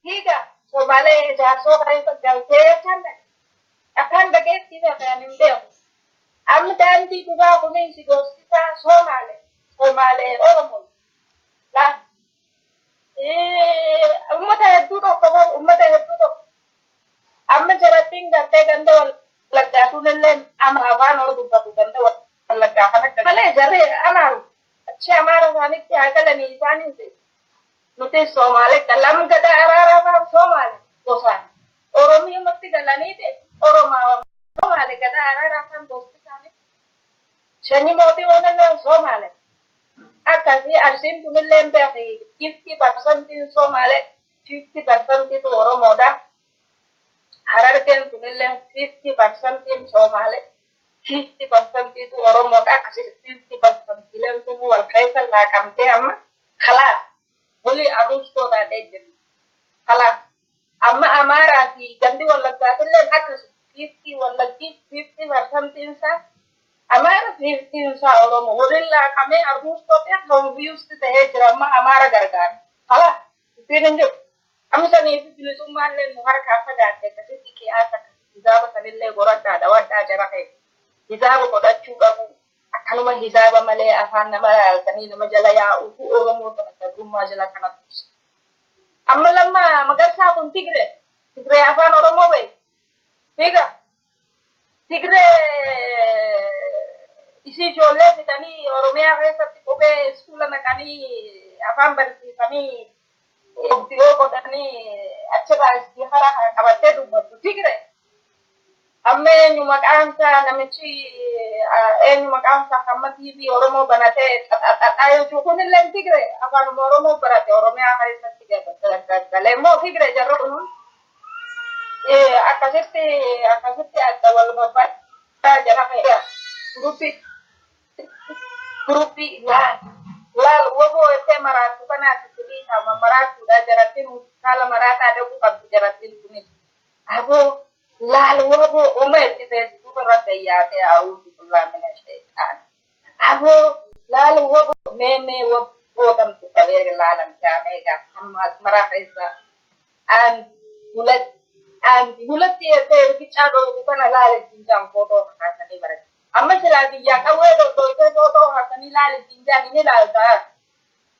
Hiika Somaalee jaarsoo keessa galtee kan akkaan dhageetti kan hin beeku. Amma daandii dhugaa kunis gostisaa Somaalee Somaalee Oromoo. Laa uummata hedduu tokko uummata hedduu tokko. Amma jarattiin gartee ganda Wallaggaa sunillee amma afaan Oromoo dubbatu ganda Wallaggaa kana malee jarri amaaru achi Amaara isaanitti haa galanii isaaniis nuti Somaalee galam gada araaraa afaan Somaalee gosaan Oromiyumatti galaniiti Oromaa Somaalee gada araaraa afaan gosti isaanii sanyii mootii oonallee Somaalee akkasii Arsiin tunillee beeki 50% Somaalee 50% Oromoodha. Harargeen tunillee 50% Somaalee 50% Oromoodha. Akkasii 50% tun wal keessa laaqamtee amma khalaas walii aruustoo taatee jirti. Khalaas amma Amaaraa fi gandi Wallaggaatillee akkasuma 50 Wallaggi 50% isaa Amaara 50 isaa Oromoo waliin laaqamee aruustoo ta'e confused ta'ee jira amma Amaara gargaara. Khalaas ittiin hin jiru. Amma saniif bilisummaallee nu harkaa fagaatte akkasitti qiyaasa hisaaba sanillee goradhaa dhawadhaa jara kee hisaaba godhachuu qabu akkanuma hisaaba malee afaan nama laaltanii nama jala yaa'uutu Oromoo sana gabrummaa jala kana turse. Amma Lammaa Magarsaa kun Tigree Tigree afaan Oromoo beeku. Fiiga Tigree isii ijoollee fidanii Oromiyaa keessatti qubee iskuula naqanii afaan barsiisanii Obdiyoo godhanii achirraa istiikara qabattee dubbattu Tigre. Amma eenyu maqaan isaa namichi eenyu maqaan isaa hamma TV Oromoo banatee xaxaxaxaa jechuun kunillee Tigre afaanuma Oromoo barate Oromiyaa keessatti galee immoo Tigre jarri kun akkasitti akkasitti adda wal babbadaa jara fe'aa guruppii guruppii laal laal woboo ettee maraattu kanaaf itti dhiisama maraattuudha jarattiin haala maraataa dhaquu qabdi jarattiin kunis aboo laal woboo uma itti feesbuuk irratti ayyaatee a'uuzu billaa mina shayxaan aboo laal woboo mee mee woboo tamtu qabee laalan jaamee gaa hamma asmaraa keessa aan hulat aan hulatti ettee bicaa dhoobu kana laal ittiin jaan footoo kaasanii barate. Amma silaa biyyaa qawwee dhodhooytee footoo kaasanii laal ittiin jaan ni laaltaa.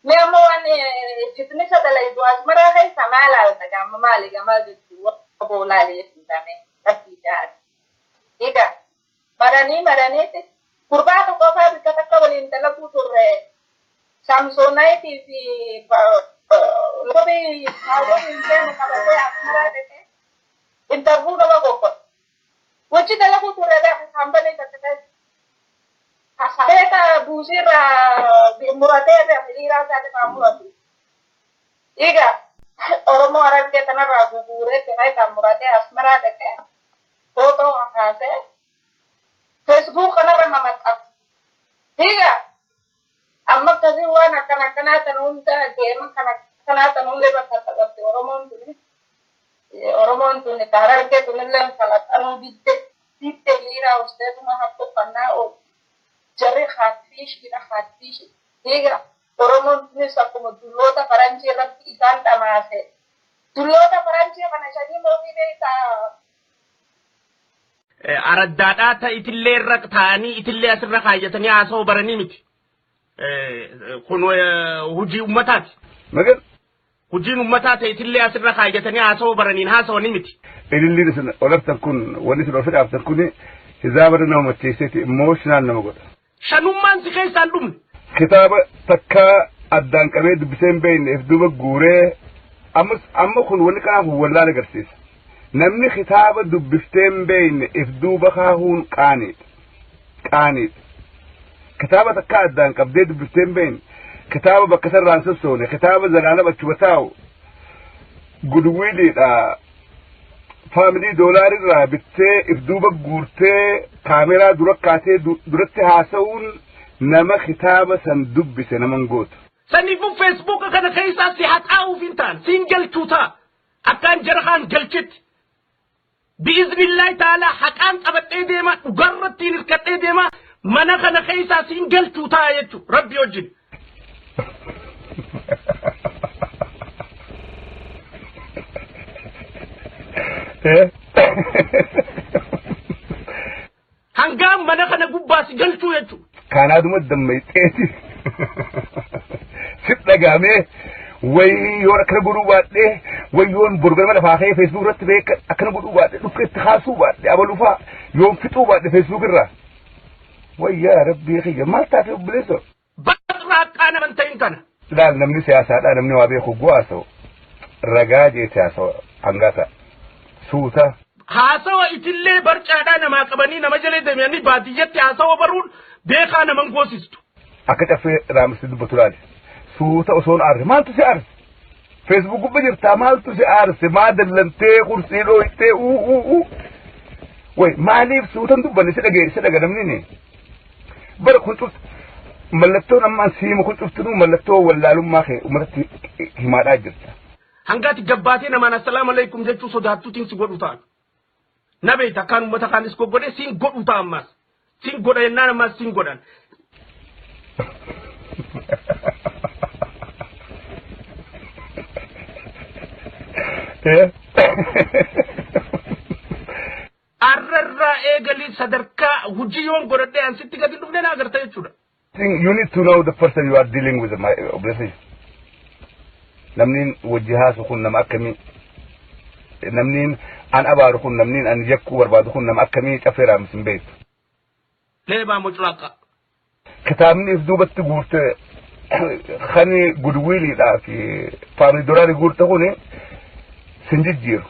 Mee amma waan fitnisa dalaydu asmaraa keessa maa laalta gaama maali gamaa jechuu woboo laali jechuun taane rabbii jaati. Egaa maranii maraniiti gurbaa tokko fa'aa bikka takka waliin dalaguu turre Saamsoonayitii fi kophee haawwan hin seene qabatee asmaraa dhaqee interview nama goggora. Hojii dalaguu turre beeku kaampanii takka keessa. Beeka buusiirraa muratee beeku hiriiraa isaatiif muratu. Egaa Oromoo Harargee kanarraa guguuree kan muratee asmaraa dhaqee footoo kaasee Facebook kanarra mamaxxansa. Egaa amma akkasii waan akkana akkanaa tan hunda deema kana akkanaa tan hunda bakka taphatte Oromoon tuni. Oromoon tuni Harargee tunillee falaxanuu didde didde hiriiraa usteetuma haqqoffannaa oolu. Jarri haatfiishiidha haatfiishi. Egaa Oromoon tunis akkuma dulloota faranjii irratti isaan dhamaase. Dulloota faranjii kana shanii mootii beektaa. Araddaadhaa ta itillee irra taa'anii itillee asirra kaayyatanii haasa'uu baranii miti. Kun hojii ummataati. Magan Hojiin ummataa ta'e itillee asirra kaayyatanii haasa'uu baraniin haasa'anii miti. Ililliin isin olartan kun wanni isin ofi dhaabtan kun hizaaba nama macheesseeti emotional nama godha. Shanummaan si keessaan dhumne. Kitaaba takkaa addaan qabee dubbisee hin beekne if duuba guuree ammas amma kun wanni kanaaf wallaan agarsiisa. Namni kitaaba dubbiftee hin beekne if duuba kaahuun qaaniidha. Qaaniidha. Kitaaba takkaa addaan qabdee dubbiftee hin beekne kitaaba bakka sarraan sossoone kitaaba zalaalama achuma taa'u gudwiiliidha. Faamilii doolaarirraa bittee if duuba guurtee kaameraa dura kaatee duratti haasa'uun nama kitaaba san dubbise naman gootu. Saniifuu feesbuuka kana keessaa si haxaa'uuf hin ta'an siin galchuu ta'a. Akkaan jara kaan galchitti. Bi'iznillaahi ta'aalaa haqaan qabadhee deema dhugarrattiin hirkadhee deema mana kana keessaa siin galchuu ta'a jechuudha rabbi wajjin. Hangaan mana kana gubbaa si galchuu jechuudha. Kanaaduma dammayxeeti. Sit dhagaamee wayi yoon akkana godhuu baadhee, wayi yoon borgama lafaa ka'ee Facebook irratti beeka akkana godhuu baadhee, dhukkee itti kaasuu baadhee, abalufaa yoon fixuu baadhee Facebook irraa. Wayyaa rabbii kiyya, maal taate obboleessa? Baqraaqaa naman ta'in kana. Ilaal, namni siyaasaadhaa, namni waa beeku haasa'u ragaa jeeti haasawa hangaasa suuta. Haasawa itillee barcaadhaa namaa qabanii nama jala deemanii baadiyyatti haasawa baruun beekaa naman goosistu. Akka caffee raamsi dubbatu laali. Suuta osoon aarse, maaltu si aarse? Facebook gubba jirtaa, maaltu si aarse? Maa dallantee kursii dhooytee uu uu uu. Way maaliif suutan dubbanne? Si dhagee, si dhaga namni ni. Bara kun cufti mallattoon ammaan siimu kun cuftinuu mallattoo wallaalummaa kee uummatatti himaadhaa jirta. Hangaati gabbaatee namaan assalaamu alaikum jechuu sodaattuutiin si godhu ta'an. Na beekta, akkaan uummata kaanis goggodhe siin godhu ta'a ammaas. Siin godha jennaan ammaas siin godhan. Arrarraa eegalii sadarkaa hojii yoon godhadhee an sitti gadi dhufne na agarta jechuudha. You need to know the person you are dealing with, my obboleessa. Namni wajji haasu kun nama akkamii? Namni an abaaru kun, namni an yakkuu barbaadu kun nama akkamii? Caffee Raamis hin beektu. Leebaa muclaaqa. Kitaabni if duubatti guurte kan Goodwilliidhaa fi Family Dollaarii guurte kuni sin jijjiiru.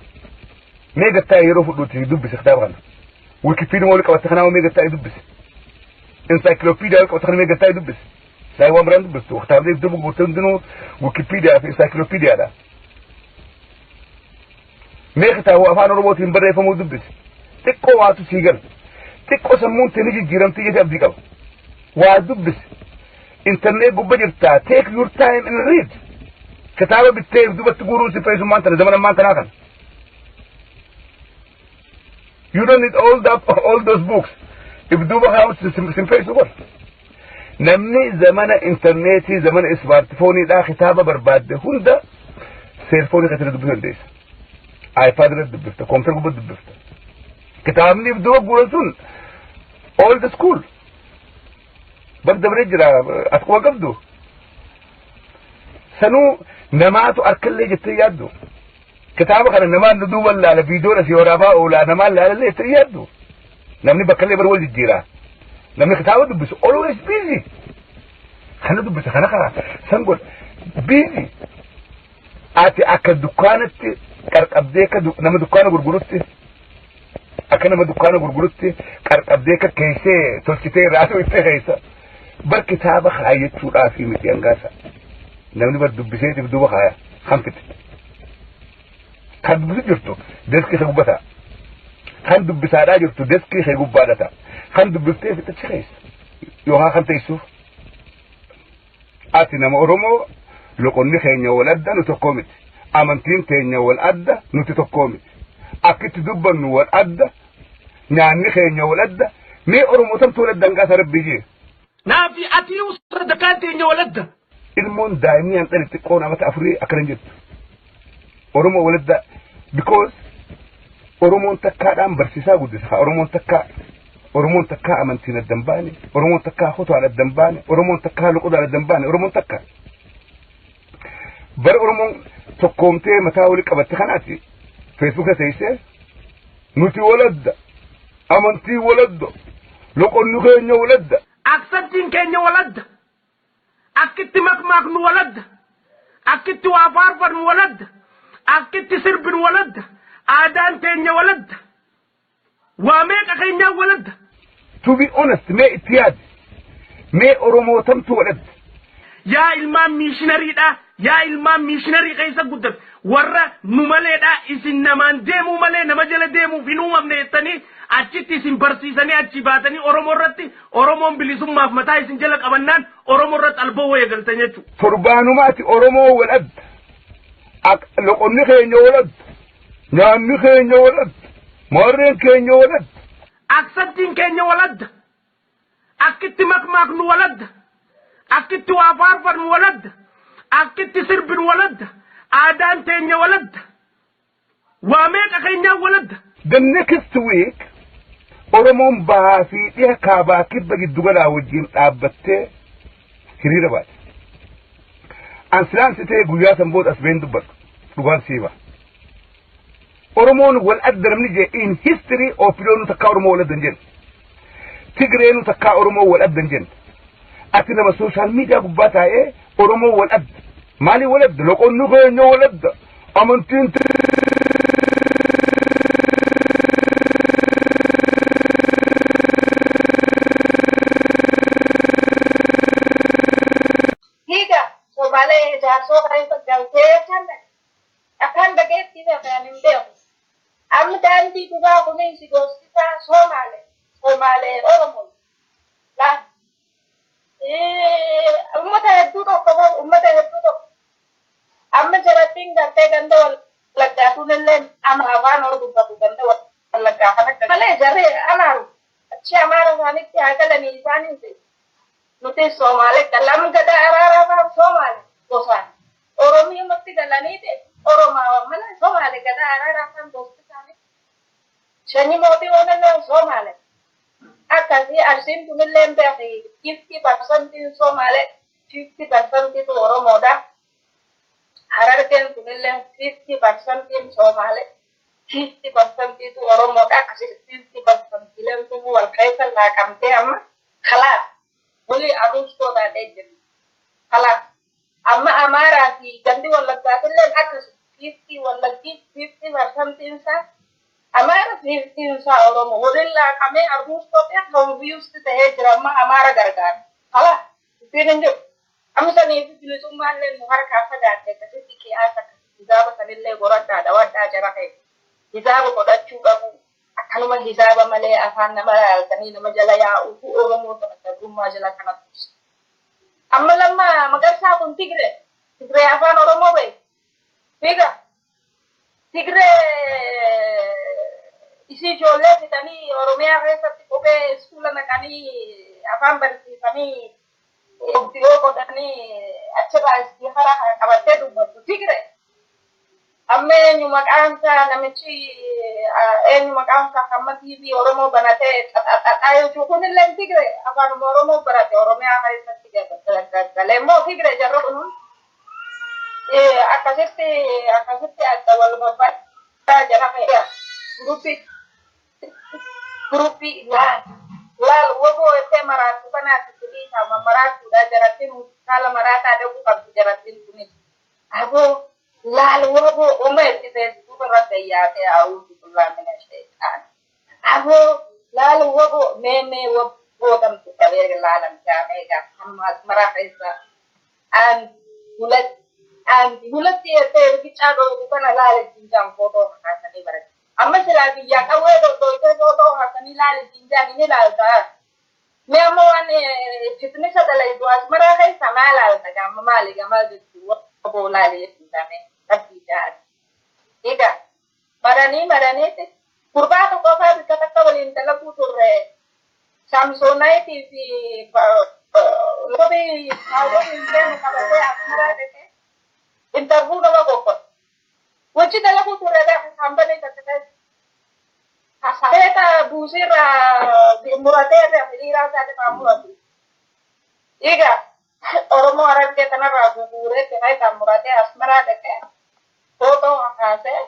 Mee gattaa yeroo fudhuuti dubbise kitaaba kana. Wikipedia wal qabatte kanaa mee gattaa dubbise. Encyclopedia wal qabatte kana mee gattaa dubbise. Saayii waan biraan dubbistu kitaabni if duuba guurte hundinuu Wikipedia fi encyclopediaadha. Mee kitaaba afaan Oromootiin barreeffamuu dubbise. Xiqqoo waatu sii gala. Xiqqoo sammuun tee ni jijjiiramti jedhee abdii qaba. Waa dubbise. Internet gubba jirtaa, take your time and read. Kitaaba bittee if duubatti guuruun si fayyisummaan tana zaman ammaan tanaa kana. You don't need all those books. If duuba kaa'u sin fayyisu godha. Namni zamana interneetii, zamana smartphoneiidhaa kitaaba barbaadde hunda cellphoneii keessatti dubbisuu dandeessa. iPad irratti dubbifta, computer gubbatti dubbifta. Kitaabni if duuba guuran sun old school. Bar dabaree jira, as quba qabdu. Sanuu namaatu harkallee jettee yaaddu. Kitaaba kana namaan nu duuba laala, viidiyoon asii waraabaa oolaa namaan laalallee jettee yaaddu. Namni bakkallee bar wal jijjiira. Namni kitaaba dubbisu always busy. Kana dubbisa, kana karaa san godha. Busy. Ati akka dukkaanatti qarqabdee, akka nama dukkaana gurgurutti, akka nama dukkaana gurgurutti qarqabdee akka keessee tolchitee raasuu itti keessa. Bar kitaaba kaayyachuudhaaf miti hangaasa. Namni bar dubbiseetiif duuba kaaya hanfite. Kan dubbisu jirtu deskii kee gubbataa. Kan dubbisaadhaa jirtu deskii kee gubbaadha ta'a. Kan dubbiftee fixachi keessa. Yookaan kan teessuuf. Ati nama Oromoo, loqonni keenya wal adda, nu tokkoo miti. Amantiin teenya wal adda, nuti tokkoo miti. Akkitti dubbannu wal adda, nyaanni keenya wal adda. Mee Oromoo tamtu wal adda hangaasa rabbii jee? Naafi ati sadarkaan teenya waladda. Ilmoon daa'imni an dhale xiqqoo namata afurii akkana jettu. Oromoo wal adda because Oromoon takkaadhaan barsiisaa guddisa. Oromoon takkaa, Oromoon takkaa amantiin adda hin baane, Oromoon takkaa hotoon adda hin baane, Oromoon takkaa loqodaan adda hin baane, Oromoon takka. Bara Oromoon tokkoomtee mataa walii qabatte kanaati Facebooka teessee nuti waladda, amantii waladda, loqonni keenya waladda. Accentiin keenya waladda. Akkitti makmaaknu waladda. Akkitti waa faarfannu waladda. Akkitti sirbinu waladda. Aadaan teenya waladda. Waa meeqa keenyaan waladda. To be honest, mee itti yaadi. Mee Oromoo tamtu waladda? Yaa ilmaan missionariidha. Yaa ilmaan missionarii keessa guddate. Warra nu maleedha. Isin namaan deemuu malee nama jala deemuuf hin uumamne jettanii achitti isin barsiisanii achi baatanii Oromoo irratti Oromoon bilisummaaf mataa isin jala qabannaan Oromoo irratti alboo wayii galtan jechuudha. Torbaanumaati Oromoo wal adda. Loqonni keenya wal adda. Nyaanni keenya wal adda. Maarreen keenya wal adda. Accentiin keenya wal adda. Akkitti makmaaknu wal adda. Akkitti waa faarfannu wal adda. Akkitti sirbinu wal adda. Aadaan teenya wal adda. Waa meeqa keenyaa waladda. The next week Oromoon bahaa fi dhiha kaabaa kibba giddugalaa wajjin dhaabbattee hiriira baate. An silaan si ta'e guyyaa san booda as been dubbadhu dhugaan siima. Oromoon wal adda namni jee in history OPDOn takkaa Oromoo wal adda hin jenne. Tigreenu takkaa Oromoo wal adda hin jenne. Ati nama social media gubbaa taa'ee Oromoo wal adda. Maalii wal adda? Loqonni keenya wal adda. Amantiin Hiika Somaalee jaarsoo keessa galtee kan akkaan dhageettii kan hin beeku. Amma daandii dhugaa kunis gostisaa Somaalee Somaalee Oromoo. Laa uummata hedduu tokko uummata hedduu tokko. Amma jarattiin gartee ganda Wallaggaa sunillee amma afaan Oromoo dubbatu ganda Wallaggaa kana malee jarri amaaru achi amaara isaanitti haa galanii isaanii nuti Somaalee galam gada araaraa fa'aa Somaalee gosaan Oromiyumatti galanii Oromaa malee Somaalee gada araaraa fa'aa gosti isaanii sanyii mootii oonallee Somaalee akkasii Arsiin tunillee beekii 50% Somaalee 50% Oromoodha. Harargeen tunillee 50% Somaalee 50% Oromoodha. Akkasii 50% tun wal keessa laaqamtee amma khalaas wali aruustoo taatee jirti. Khalaas amma Amaaraa fi gandi Wallaggaatillee akkasuma 50 Wallaggi 50% isaa Amaara 50 isaa Oromoo waliin laaqamee aruustoo ta'e confused ta'ee jira amma Amaara gargaara. Khalaas dubbiin hin jiru. Amma saniif bilisummaallee nu harkaa fagaatte akkasitti qiyaasa hisaaba sanillee goradhaa dhawadhaa jara ta'e. Hisaaba godhachuu qabu. Akkanuma hisaaba malee afaan nama laaltanii nama jala yaa'uutu Oromoo sana gabrummaa jala kana turse. Amma lamma Magarsaa kun Tigree. Tigree afaan Oromoo ba'e. Fiiga. Tigree isii ijoollee fidanii Oromiyaa keessatti kophee iskuula naqanii afaan barsiisanii dhiyoo godhanii achirraa istiihara qabattee dubbattu Tigree. Amma eenyu maqaan isaa namichi eenyu maqaan isaa hamma TV Oromoo banatee xaxaxaxaa jechuun kunillee Tigree afaanuma Oromoo barate Oromiyaa keessatti galee immoo Tigree jarri kun akkasitti akkasitti adda wal barbaadaa jara fe'aa guruppii guruppii laal laal woboo ettee maraatu kanaatti fidii maraatuudha jarattiin haala maraataa dhaquu qabdi jarattiin kunis aboo laal woboo uma itti feesbuuk irratti yaatee a'uuzu billahi mina shaytaan aboo laal woboo mee mee woboo tamtu qabee laalam jaamee gaa hamma asmaraa keessa aan hulat aan hulatti ettee riqicaa dhoobu kana laala jinjaan footoo kaasanii barate amma silaa biyyaa qawwee dhodhooytee footoo kaasanii laala jinjaan ni laaltaa mee amma waan fitnisa dalaydu asmaraa keessa maa laalta gaama maali gamaa jechuu woboo laali jechuudhaame rabbii jaati. Egaa maranii maraniiti gurbaa tokko fa'aa bikka takka waliin dalaguu turre Saamsoonayitii fi kophee haawwan hin deemu qabatee asmaraa dhaqee intarvuu nama gobbatu. Hojii dalaguu turre gaafa kaampanii takka keessa. Seeta buusiirraa muratee hiriiraa isaa muratu. Egaa Oromoo Harargee kanarraa guguuree kan muratee asmaraa dhaqee footoo kaasee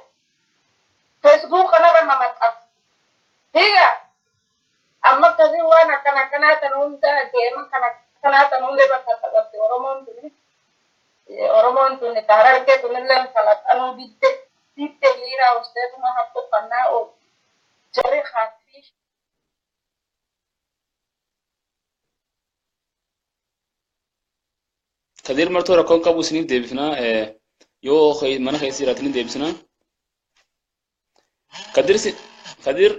feesbuuk kanarra nama maxxansa. Egaa amma akkasii waan akkana akkanaa tan hunda deema kana akkanaa tan hunda bakka taphatte Oromoon tuni. Oromoon tuni Harargee tunillee falaxanuu didde didde hiriiraa usteetuma haqqoffannaa oolu. Jarri haaffii Kadir martuu rakkoon qabu isiniif deebifnaa yoo mana keessa jiraatanii deebisnaa. Kadir Kadir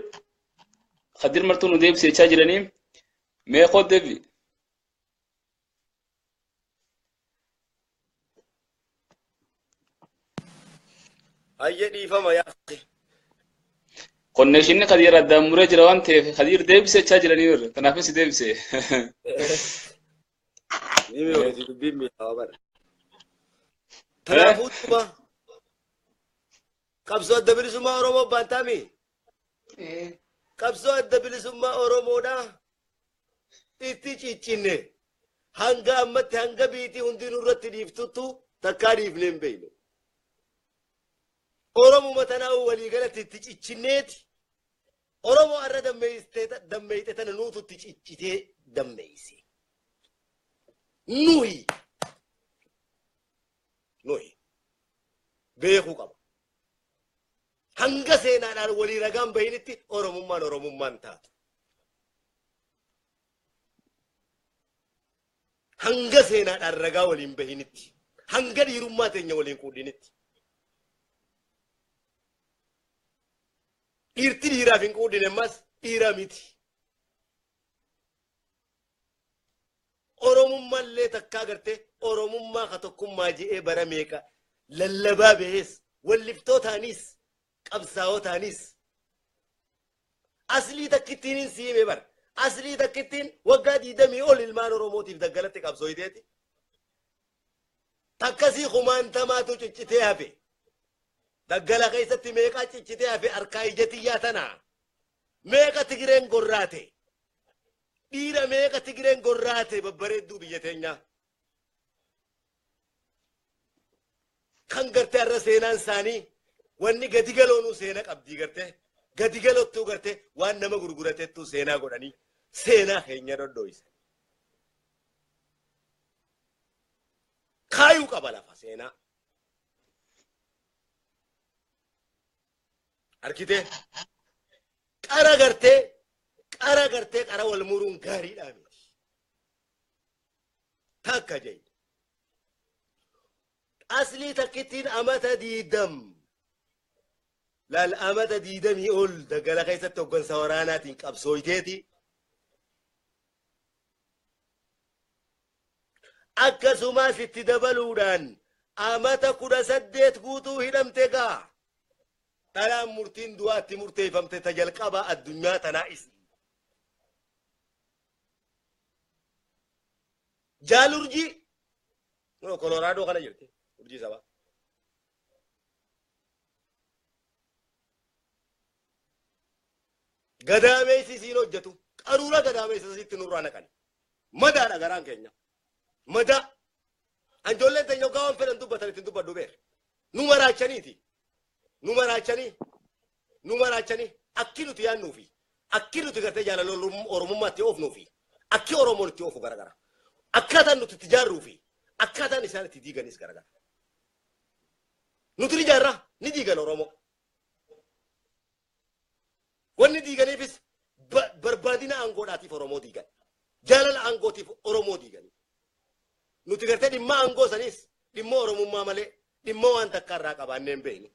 Kadir martuu nu deebisee jechaa jiranii mee koo deebi. Hayyee dhiifama yaa akhi. Konnekshinni Kadir addaan muree jira waan ta'eef Kadir deebisee jechaa jiranii irra kanaafis deebisee. Ni mi'ooti dubbiin mi'aawa bara. Kanaafuu duuba Qabsoo adda bilisummaa Oromoo baantaami. Qabsoo adda bilisummaa Oromoodha. Itti ciccinne hanga ammatti hanga biitii hundinuu irratti dhiiftuttu takkaa dhiifnee hin beeknu. Oromuma tanaa'uu waliigalatti itti ciccinneeti. Oromoo har'a dammeeyte tana nuutu itti ciccitee dammeeyse. Nuyi nuyi beekuu qaba. Hanga seenaadhaan walii ragaan bahinitti Oromummaan Oromummaan taatu. Hanga seenaadhaan ragaa waliin bahinitti. Hanga dhiirummaa teenya waliin quudhinitti. Dhiirti dhiiraaf hin quudhine ammas dhiira miti. Oromummaallee takkaa gartee Oromummaa ka tokkummaa je'ee bara meeqa lallabaa bahees walliftootaanis qabsaa'otaanis aslii takkittiin hin siime bara. Aslii takkittiin waggaa 20 ol ilmaan Oromootiif daggalatti qabsooyiteeti. Takkasii kumaantamaatu ciccitee hafe. Daggala keessatti meeqaa ciccitee hafe harkaa ija tiyyaa tanaa. Meeqa Tigireen gorraate. Dhiira meeqa Tigireen gorraate babbareedduu biyya teenyaa. Kan gartee har'a seenaan isaanii wanni gadi galoonuu seena qabdii gartee gadi galottuu gartee waan nama gurguratettuu seenaa godhanii seenaa keenya dhodhooysan. Kaayuu qaba lafa seenaa. Arkitee qara gartee qara gartee qara wal muruun gaariidhaa miti. Takka jee. Aslii takkittiin amata 20. Laal amata 20 ol daggala keessatti hoggansa waraanaatiin qabsooyiteeti. Akkasumas itti dabaluudhaan amata 18 guutuu hidhamte gaa. Dhalaan murtiin du'aatti murteeffamte ta jalqaba addunyaa tanaa isi. Jaal urjii Koloraadoo kana jirti urjii sabaa. Gadaameessi isiin hojjetu qaruura gadaameessa isitti nurraa naqani. Madaadha garaan keenya. Madaa. Anjoolleen teenya hoggaa waan fedhan dubbatan ittiin dubbadhu beer. Nu maraachaniiti. Nu maraachanii. Nu maraachanii. Akki nuti yaadnuufi. Akki nuti gartee jaalala Oromummaatti oofnuufi. Akki Oromoon itti oofu garagara. Akkaataan nuti itti jaarruufi. Akkaataan isaan itti diiganis garagara. Nuti ni jaarra ni diigan Oromoo. Wanni diiganiifis barbaadina aangoodhaatiif Oromoo diigan. Jaalala aangootiif Oromoo diigan. Nuti gartee dhimma aangoo sanis dhimma Oromummaa malee dhimma waan takka irraa qabaannee hin beeknu.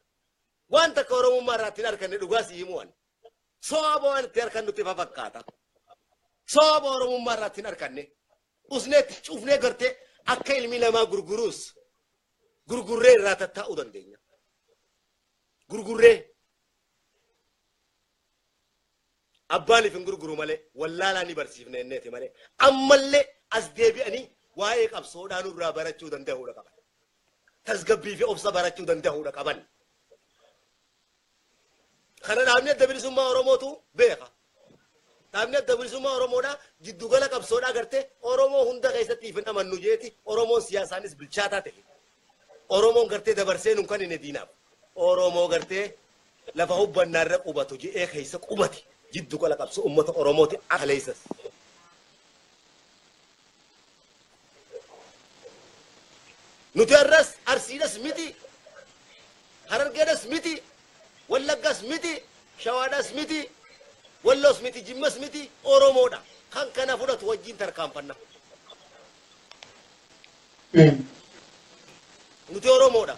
Waan takka Oromummaa irraa ittiin arganne dhugaa si himu waan. Sooba waan itti argannu nutti fakkaata. Sooba Oromummaa irraa ittiin arganne. Usnee itti cufnee gartee akka ilmi namaa gurguruus gurgurree irraa tattaa'uu dandeenya. Gurgurree. Abbaaniif hin gurguru malee wallaalaa ni barsiifne inneeti malee ammallee as deebi'anii waa'ee qabsoodhaa nurraa barachuu danda'uudha qaban. Tasgabbii fi obsa barachuu danda'uudha qaban. Kana dhaabni adda bilisummaa Oromootu beeka. Dhaabni adda bilisummaa Oromoodhaa jiddugala qabsoodhaa gartee Oromoo hunda keessatti hin amannu jeeti Oromoon siyaasaanis bilchaataa ta'e. Oromoon gartee dabarsee nun kan inni diinaaf. Oromoo gartee lafa hubbannaarra qubatu je'ee keessa qubate. Jiddugala qabsoo uummata Oromooti akaleessas. Nuti har'as Arsiidhas miti, Harargeedhas miti, Wallaggas miti, Shawaadhas miti, Walloos miti, Jimmas miti, Oromoodha. Kan kana fudhatu wajjin tarkaanfanna. Nuti Oromoodha.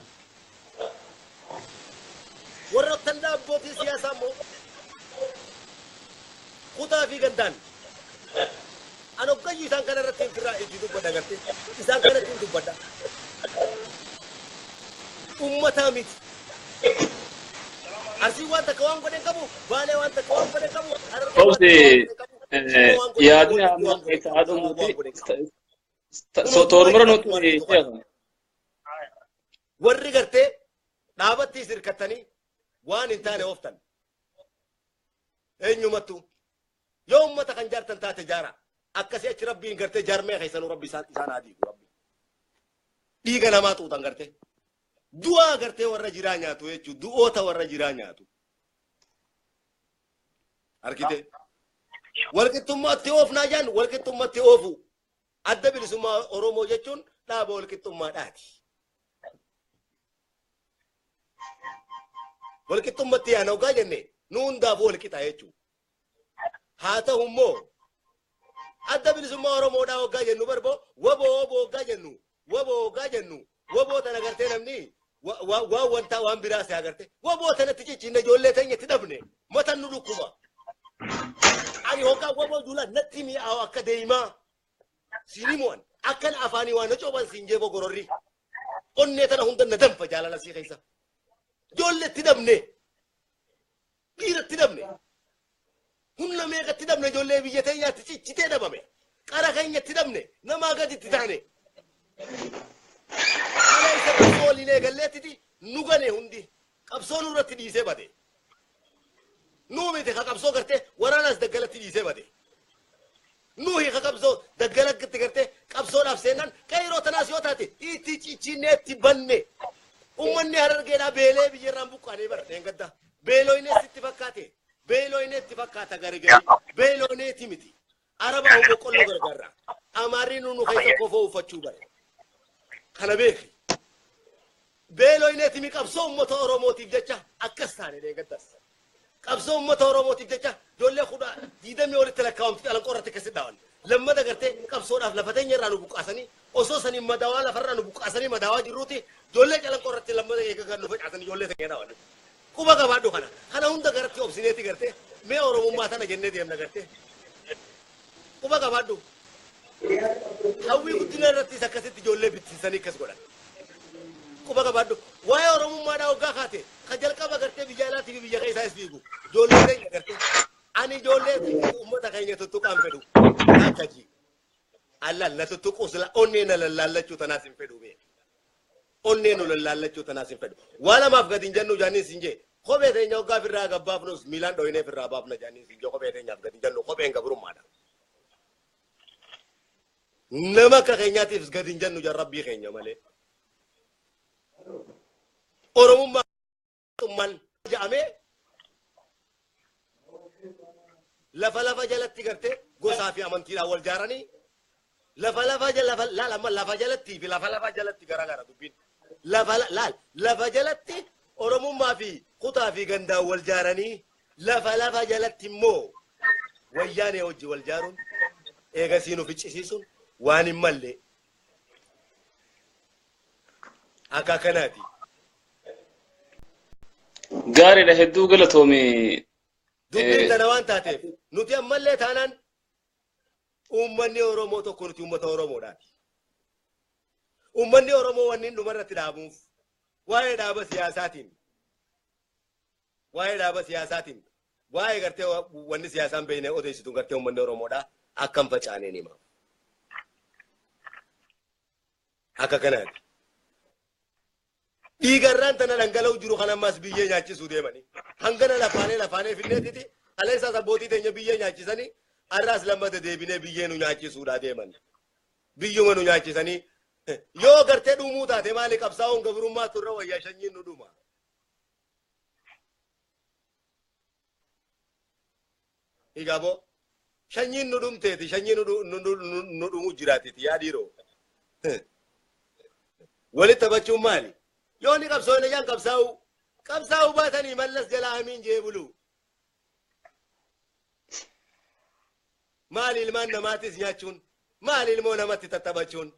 Warra tandaa abbootii siyaasaa immoo kutaa fi gandaan. An hoggayyuu isaan kana irratti hin itti dubbadha gartee. Isaan kana ittiin dubbadha. Uummataa miti. Arsii waan takka waan godhe qabu, Baalee waan takka waan godhe qabu, Harargee waan Obsi takka waan godhe qabu, Jimma waan godhe qabu, yaadni Wallaggi amma waan godhe itti qabu, Sabaa haadhumuuti waan godhe qabu. Kunoo toormara duwwaa nuti waan sheekha. Warri gartee dhaabattiis hirkattanii Waan hin taane ooftan. Eenyumattu yoo uummata kan jaartan taate jaara. Akkasii achi rabbiin gartee jaarmee keessanuu rabbi isaan haa diigu rabbi. Dhiiga namaa xuuxan gartee. Du'aa gartee warra jiraa nyaatu jechuudha. Du'oota warra jiraa nyaatu. Argite? Walqixxummaatti oofnaa jaan walqixxummaatti oofu. Adda bilisummaa Oromoo jechuun dhaaba walqixxummaadhaati. Walqixxummaatti yaana hoggaa jenne nu hundaafuu walqixa jechuudha. Haa ta'u immoo adda bilisummaa Oromoodhaa hoggaa jennu barboo waboo waboo hoggaa jennu waboo hoggaa jennu waboo tana gartee namni waan wanta waan biraa si agarte waboo tanatti ciccinne ijoollee teenya itti dhabne matan nu dhukkuba. Ani hoggaa waboo duula natti mi'aawu akka deemaa siin himuwan akkan afaanii waan na cooban siin jeeboo gororri onnee tana hunda na danfa jaalala sii keessa. Ijoollee itti dhabne dhiira itti dhabne humna meeqa itti dhabne ijoollee biyya teenyaatti ciccitee dhabame qara keenya itti dhabne namaa gadi itti taane. Kana isa qabsoo waliin eegalleettiti nu gane hundi qabsoo nurratti dhiisee bade. Nuu miti ka qabsoo gartee waraanas daggalatti dhiisee bade. Nuhi ka qabsoo daggalatti gartee qabsoodhaaf seenan qeyroo tanaas yoo taate itti ciccinnee itti banne. Uummanni harargeedhaa beelee biyyarraan buqqaanee bara dheengadda. Beelooyinee sitti fakkaate. Beelooyinee itti fakkaata gargari. Beelooyineeti miti. Araba boqqolloo gargaarra. Amaarri nu keessa kofoo uffachuu bare. Kana beeki. Beelooyineeti mi qabsoo uummata Oromootiif jecha akkas taane dheengaddas. Qabsoo uummata Oromootiif jecha ijoollee 20 walitti lakkaa'amti calanqoo irratti akkasitti dhaaban. Lammata gartee qabsoodhaaf lafa teenya irraa nu buqqaasanii osoo saniin madaawaa lafarraa nu buqqaasanii madaawaa jirruuti ijoollee calanqoo irratti lammata eegagan nu facaasanii ijoollee teenya dhaaban. Quba qabaadhu kana. Kana hunda garatti obsineeti gartee mee Oromummaa tana jennee deemna gartee. Quba qabaadhu. Hawwii guddina irrattis akkasitti ijoollee bittinsanii akkas godhan. Quba qabaadhu. Waa'ee Oromummaadhaa hoggaa kaate ka jalqaba gartee biyya alaatii fi biyya keessaas fiigu ijoollee keenya gartee. Ani ijoollee uummata keenya tuttuqaan fedhu. Akka ji. Allaan na tuttuquus onnee na lallaallachuu tanaas hin fedhu bee. Onnee nu lallaallachuu tanaas hin fedhu. Waa lamaaf gadi hin jennu jaaniin siin jee. Kophee teenya hoggaa ofirraa gabbaafnus miilaan dhoyinee ofirraa baafna jaaniin siin jee kophee teenyaaf gadi hin jennu kopheen gabrummaadha. Nama akka keenyaatiif gadi hin jennu jaan rabbii keenya malee. Oromummaan jedhamee lafa lafa jalatti gartee gosaa fi amantiidhaan wal jaaranii lafa lafa lafa lafa jalatti fi lafa lafa jalatti garaagara dubbiin. Lafa laal lafa jalatti Oromummaa fi kutaa fi gandaan wal jaaranii lafa lafa jalatti immoo wayyaanee hojii wal jaaruun eegasii nu ficcisiisuun waan hin malle akka kanaati. Gaariidha hedduu galatoome. Dubbiin tana waan taateef nuti ammallee taanaan uummanni Oromoo tokko nuti uummata Oromoodhaati. Uummanni Oromoo wanni dhumarratti dhaabuuf waa'ee dhaaba siyaasaatiin waa'ee gartee wanni siyaasaan beeknee odeessitu gartee uummanni Oromoodhaa akkam facaaneen hima. Akka kanaati. Dhiigarraan tana dhangala'u jiru kan ammas biyyee nyaachisuu deemanii. Hangana lafaanee finneetiti kaleessaas abbootii teenya biyyee nyaachisanii har'aas lammata deebinee biyyee nu nyaachisuudhaa deeman. Biyyuma nu nyaachisanii yoo gartee dhumuu taate maali qabsaa'uun gabrummaa turre wayyaa shanyiin nu dhuma. Egaa shanyiin nu dhumteeti shanyiin nu dhumuu jiraatiti yaa dhiiroo. Walitti taphachuun maali? Yoo ni qabsoo inni jaan qabsaa'u baatanii mallas jalaa hamiin jee bulu. Maali ilmaan namaatis nyaachuun? Maali ilmoo namatti tattaphachuun?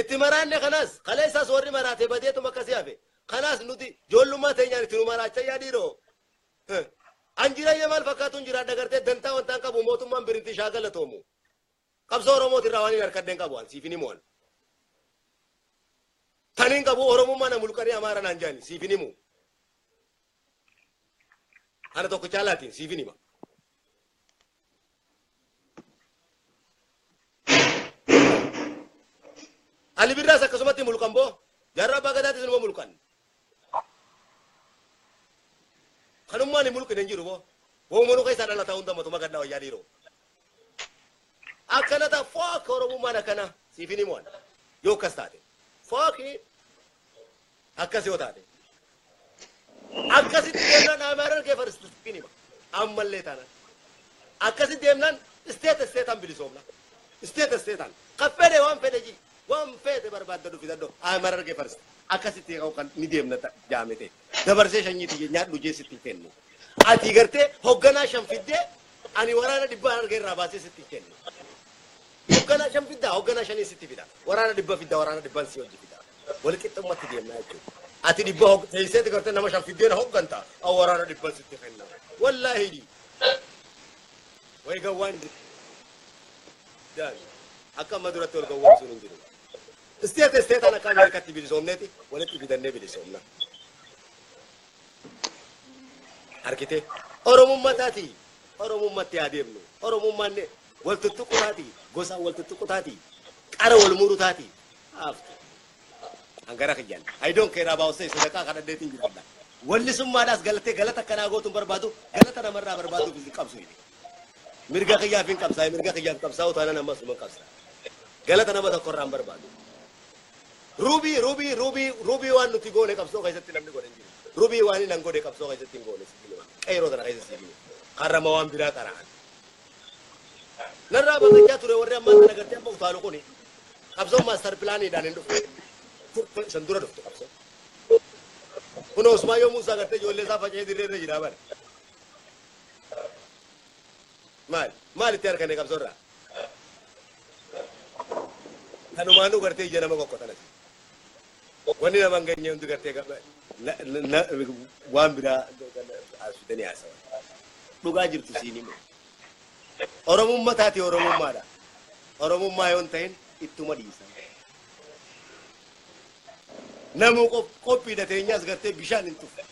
Itti maraanne kanas kaleessaas warri maraate badeetuma akkasii hafe. Kanaas nuti ijoollummaa teenyaan itti nu maraachaa yaa dhiiroo. An jireenya maal fakkaatuun jiraadha gartee dantaa wantaan qabu mootummaan birintii shaagalatoomuu. Qabsoo Oromootirraa waan hin harkadheen qabu an siif hin himu an. Taniin qabu Oromummaa na mulqanii Amaara naan jaani siif hin himu. Ana tokko caalaatiin siif hin hima. Ali Birraas akkasumatti mulqan boo jaarraa abbaa gadaatis numa mulqan. Kanummaan hin mulqine hin jiru boo. Woomanu keessa dhalataa hunda matuma gaddaa wayyaa dhiiroo. Akkana ta'a fook Oromummaan akkana siif hin himuan. Yoo akkas taate. Fooki akkas yoo taate. Akkasitti deemnaan Amaaraan kee faristu siif hin hima. Ammallee taanaan. Akkasitti deemnaan isteeta isteetaan bilisoomna. Isteeta isteetaan. Kan fedhe waan fedhe ji. Waan fedhe barbaadda dhufi dadhoo. Amaaraan kee faristu. Akkasitti kan ni deemna jaamete. Dabarsee shanyiiti nyaadhu jeesitti kennu. Ati gartee hogganaa shan fiddee ani waraana dhibbaa harka irraa baasee sitti kennu. Hogganaa shan fiddaa hogganaa shanii sitti fida. Waraana dhibba fiddaa waraana dhibban si hojii fida. Wal qixxummatti deemna jechuudha. Ati dhibba teesseeti gartee nama shan fiddee na hogganta. Waraana dhibban sitti kenna. Wallaahi. Wayi gawwaan daani. Akka amma duratti wal gawwaan sun hin jiru. Isteeta isteetaan akka Ameerikaatti bilisoomneeti walitti fidannee bilisoomna. Argite Oromummaa taati. Oromummaatti haa deemnu. Oromummaan wal tuttuqu taati. Gosaan wal tuttuqu taati. Qara wal muru taati. Haaftu. Hangara kiyyaan. I don't care about say sadaqaa kadhadheetiin jiraadha. Wallisummaadhaas galatee galata akkanaa gootuun barbaadu galata namarraa barbaaduuf hin qabsu. Mirga kiyyaaf hin qabsaa'e mirga kiyyaaf qabsaa'u taanaan ammas numa qabsa. Galata nama tokkorraa hin barbaadu. Rubii rubii rubii rubii waan nuti goone qabsoo keessatti namni godhe hin jiru. Rubii waan inni godhe qabsoo keessatti hin goone sitti hima. Qeeroo tana keessa sitti hima. Karrama waan biraa qara'an. Narraa baqachaa ture warri ammaa kana gartee amma utaalu kuni qabsoon maaster pilaaniidhaan hin dhufne. San dura dhufte qabsoo. Kun Osmaayyoo Muusaa gartee ijoollee isaa faca'ee dirree irra jira bara. Maal maal itti harkane qabsoo irraa? Kanumaanuu gartee ija nama qoqqotan asi. Wanni nama hin geenye hundi gartee waan biraa as fidanii haasawan. Dhugaa jirtu siin himu. Oromummaa taate Oromummaadha. Oromummaa yoo hin ta'in ittuma dhiisa. Namuu qophiidha teenyaas gartee bishaan hin tufu.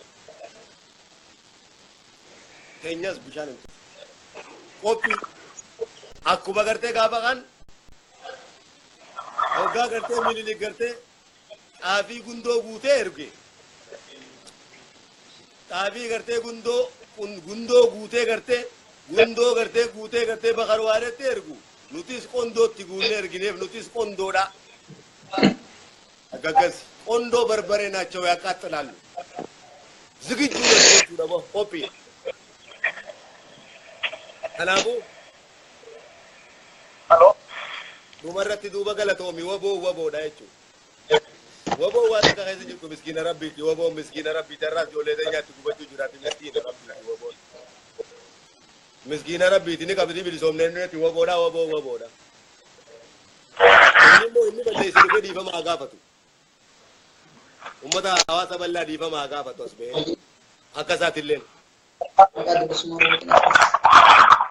Teenyaas bishaan hin tufu. Qophii akkuma gartee gaafa kan hoggaa gartee Minilik gartee xaafii gundoo guutee erge. Xaafii gartee gundoo guutee gartee gundoo gartee guutee gartee bakar waaretti ergu. Nutis qondootti guunnee ergineef nutis qondoodha. Akkas qondoo barbaree naachoo ያቃጥላሉ. ዝግጁ ነን jechuudha moo qophii. Kanaafuu dhumarratti duuba galatoomi waboo waboodha jechuudha. Waboo waan akka keessa jirtu miskiina rabbiiti waboon miskiina rabbiiti har'aas ijoollee teenyaatti gubachuu jiraati miskiina rabbiiti waboon. Miskiina rabbiiti ni qabdi bilisoomnee nuti waboodha waboo waboodha. Inni immoo inni balleessi dhufee dhiifama haa gaafatu. Uummata hawaasa bal'aa dhiifama haa gaafatu as ba'ee. Akka isaatillee.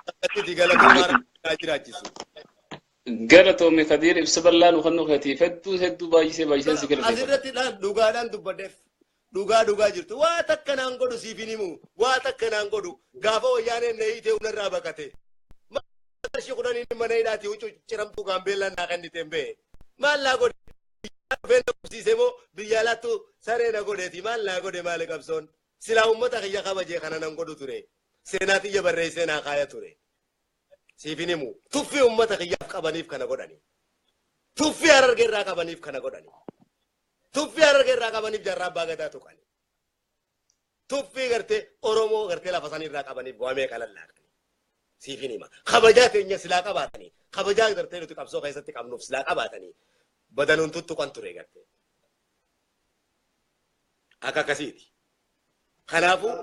Akkasitti galatoomaa jiraachisu. Galatoomi Kadiir ibsa bal'aa nu kennuu keetiif hedduu hedduu baay'isee baay'isee si galateeffadha. Asirratti dhugaadhaan dubbadheef dhugaa dhugaa jirtu waa takka naan godhu siif hin himu waa takka naan godhu gaafa wayyaaneen na hiitee hundarraa baqate. Qarshii kudhaniin mana hidhaati huccuu ciramtuu gaambeellaan naa kennite hin be'e. Maal naa godhe? Dhufee na qubsiise moo biyya alaattu saree na godheeti maal naa godhe maali qabsoon? Silaa uummata kiyya kabajee kana nan godhu ture. Seenaa xiyya barreessee naa kaaya ture. Siif hin himu. Tuffii uummata kiyyaaf qabaniif kana godhani. Tuffii Harargee irraa qabaniif kana godhani. Tuffii Harargee irraa qabaniif jaarraa abbaa gadaa tuqani. Tuffii gartee Oromoo gartee lafa san irraa qabaniif waamee qalallaaqani. Siif hin hima. Kabajaa teenya silaa qabaatanii. Kabajaa gartee nuti qabsoo keessatti qabnuuf silaa qabaatanii. Badanuun tuttuqan ture gartee. Akka akkasiiti. Kanaafuu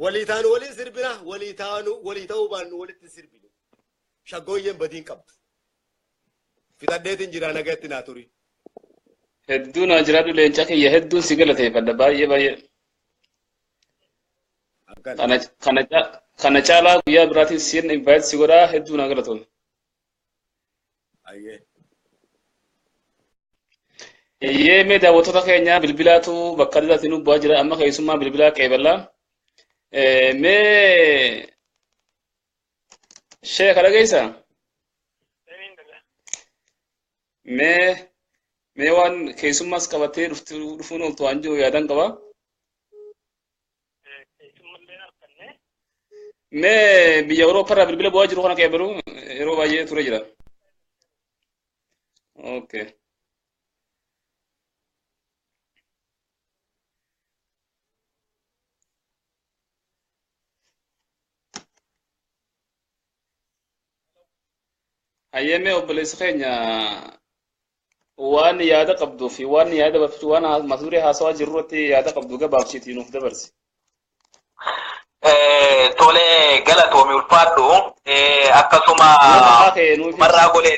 walii taanu waliin sirbina walii taanu walii ta'uu baannu walitti sirbinu. Shaggooyyeen badiin qabdu. Fixadheetiin jira nagatti naa turi. Hedduu naa jiraadhu leenca kiyya hedduun si galateeffadha baay'ee baay'ee. Kana caalaa guyyaa biraatiin siin invite si godhaa hedduu naa galatoome. Eeyyee mee daawwattoota keenya bilbilaatu bakka adda addaatiin nu bu'aa jira amma keessummaa bilbilaa qeeballaa. Mee sheeka dhageessaa? Mee mee waan keessummaas qabattee dhufuun ooltu waan jiru yaadan qaba. Mee biyya Awurooppaa irraa bilbila bu'aa jiru kana qeebalu yeroo baay'ee ture jira. Okay. Hayyamee obboleessi keenya waan yaada qabduu fi waan yaada barsiisu waan mata duree haasawaa jirru irratti yaada qabdu gabaabsiitii nuuf dabarsi. Tole galatoomi ulfaadhu akkasuma marraa golee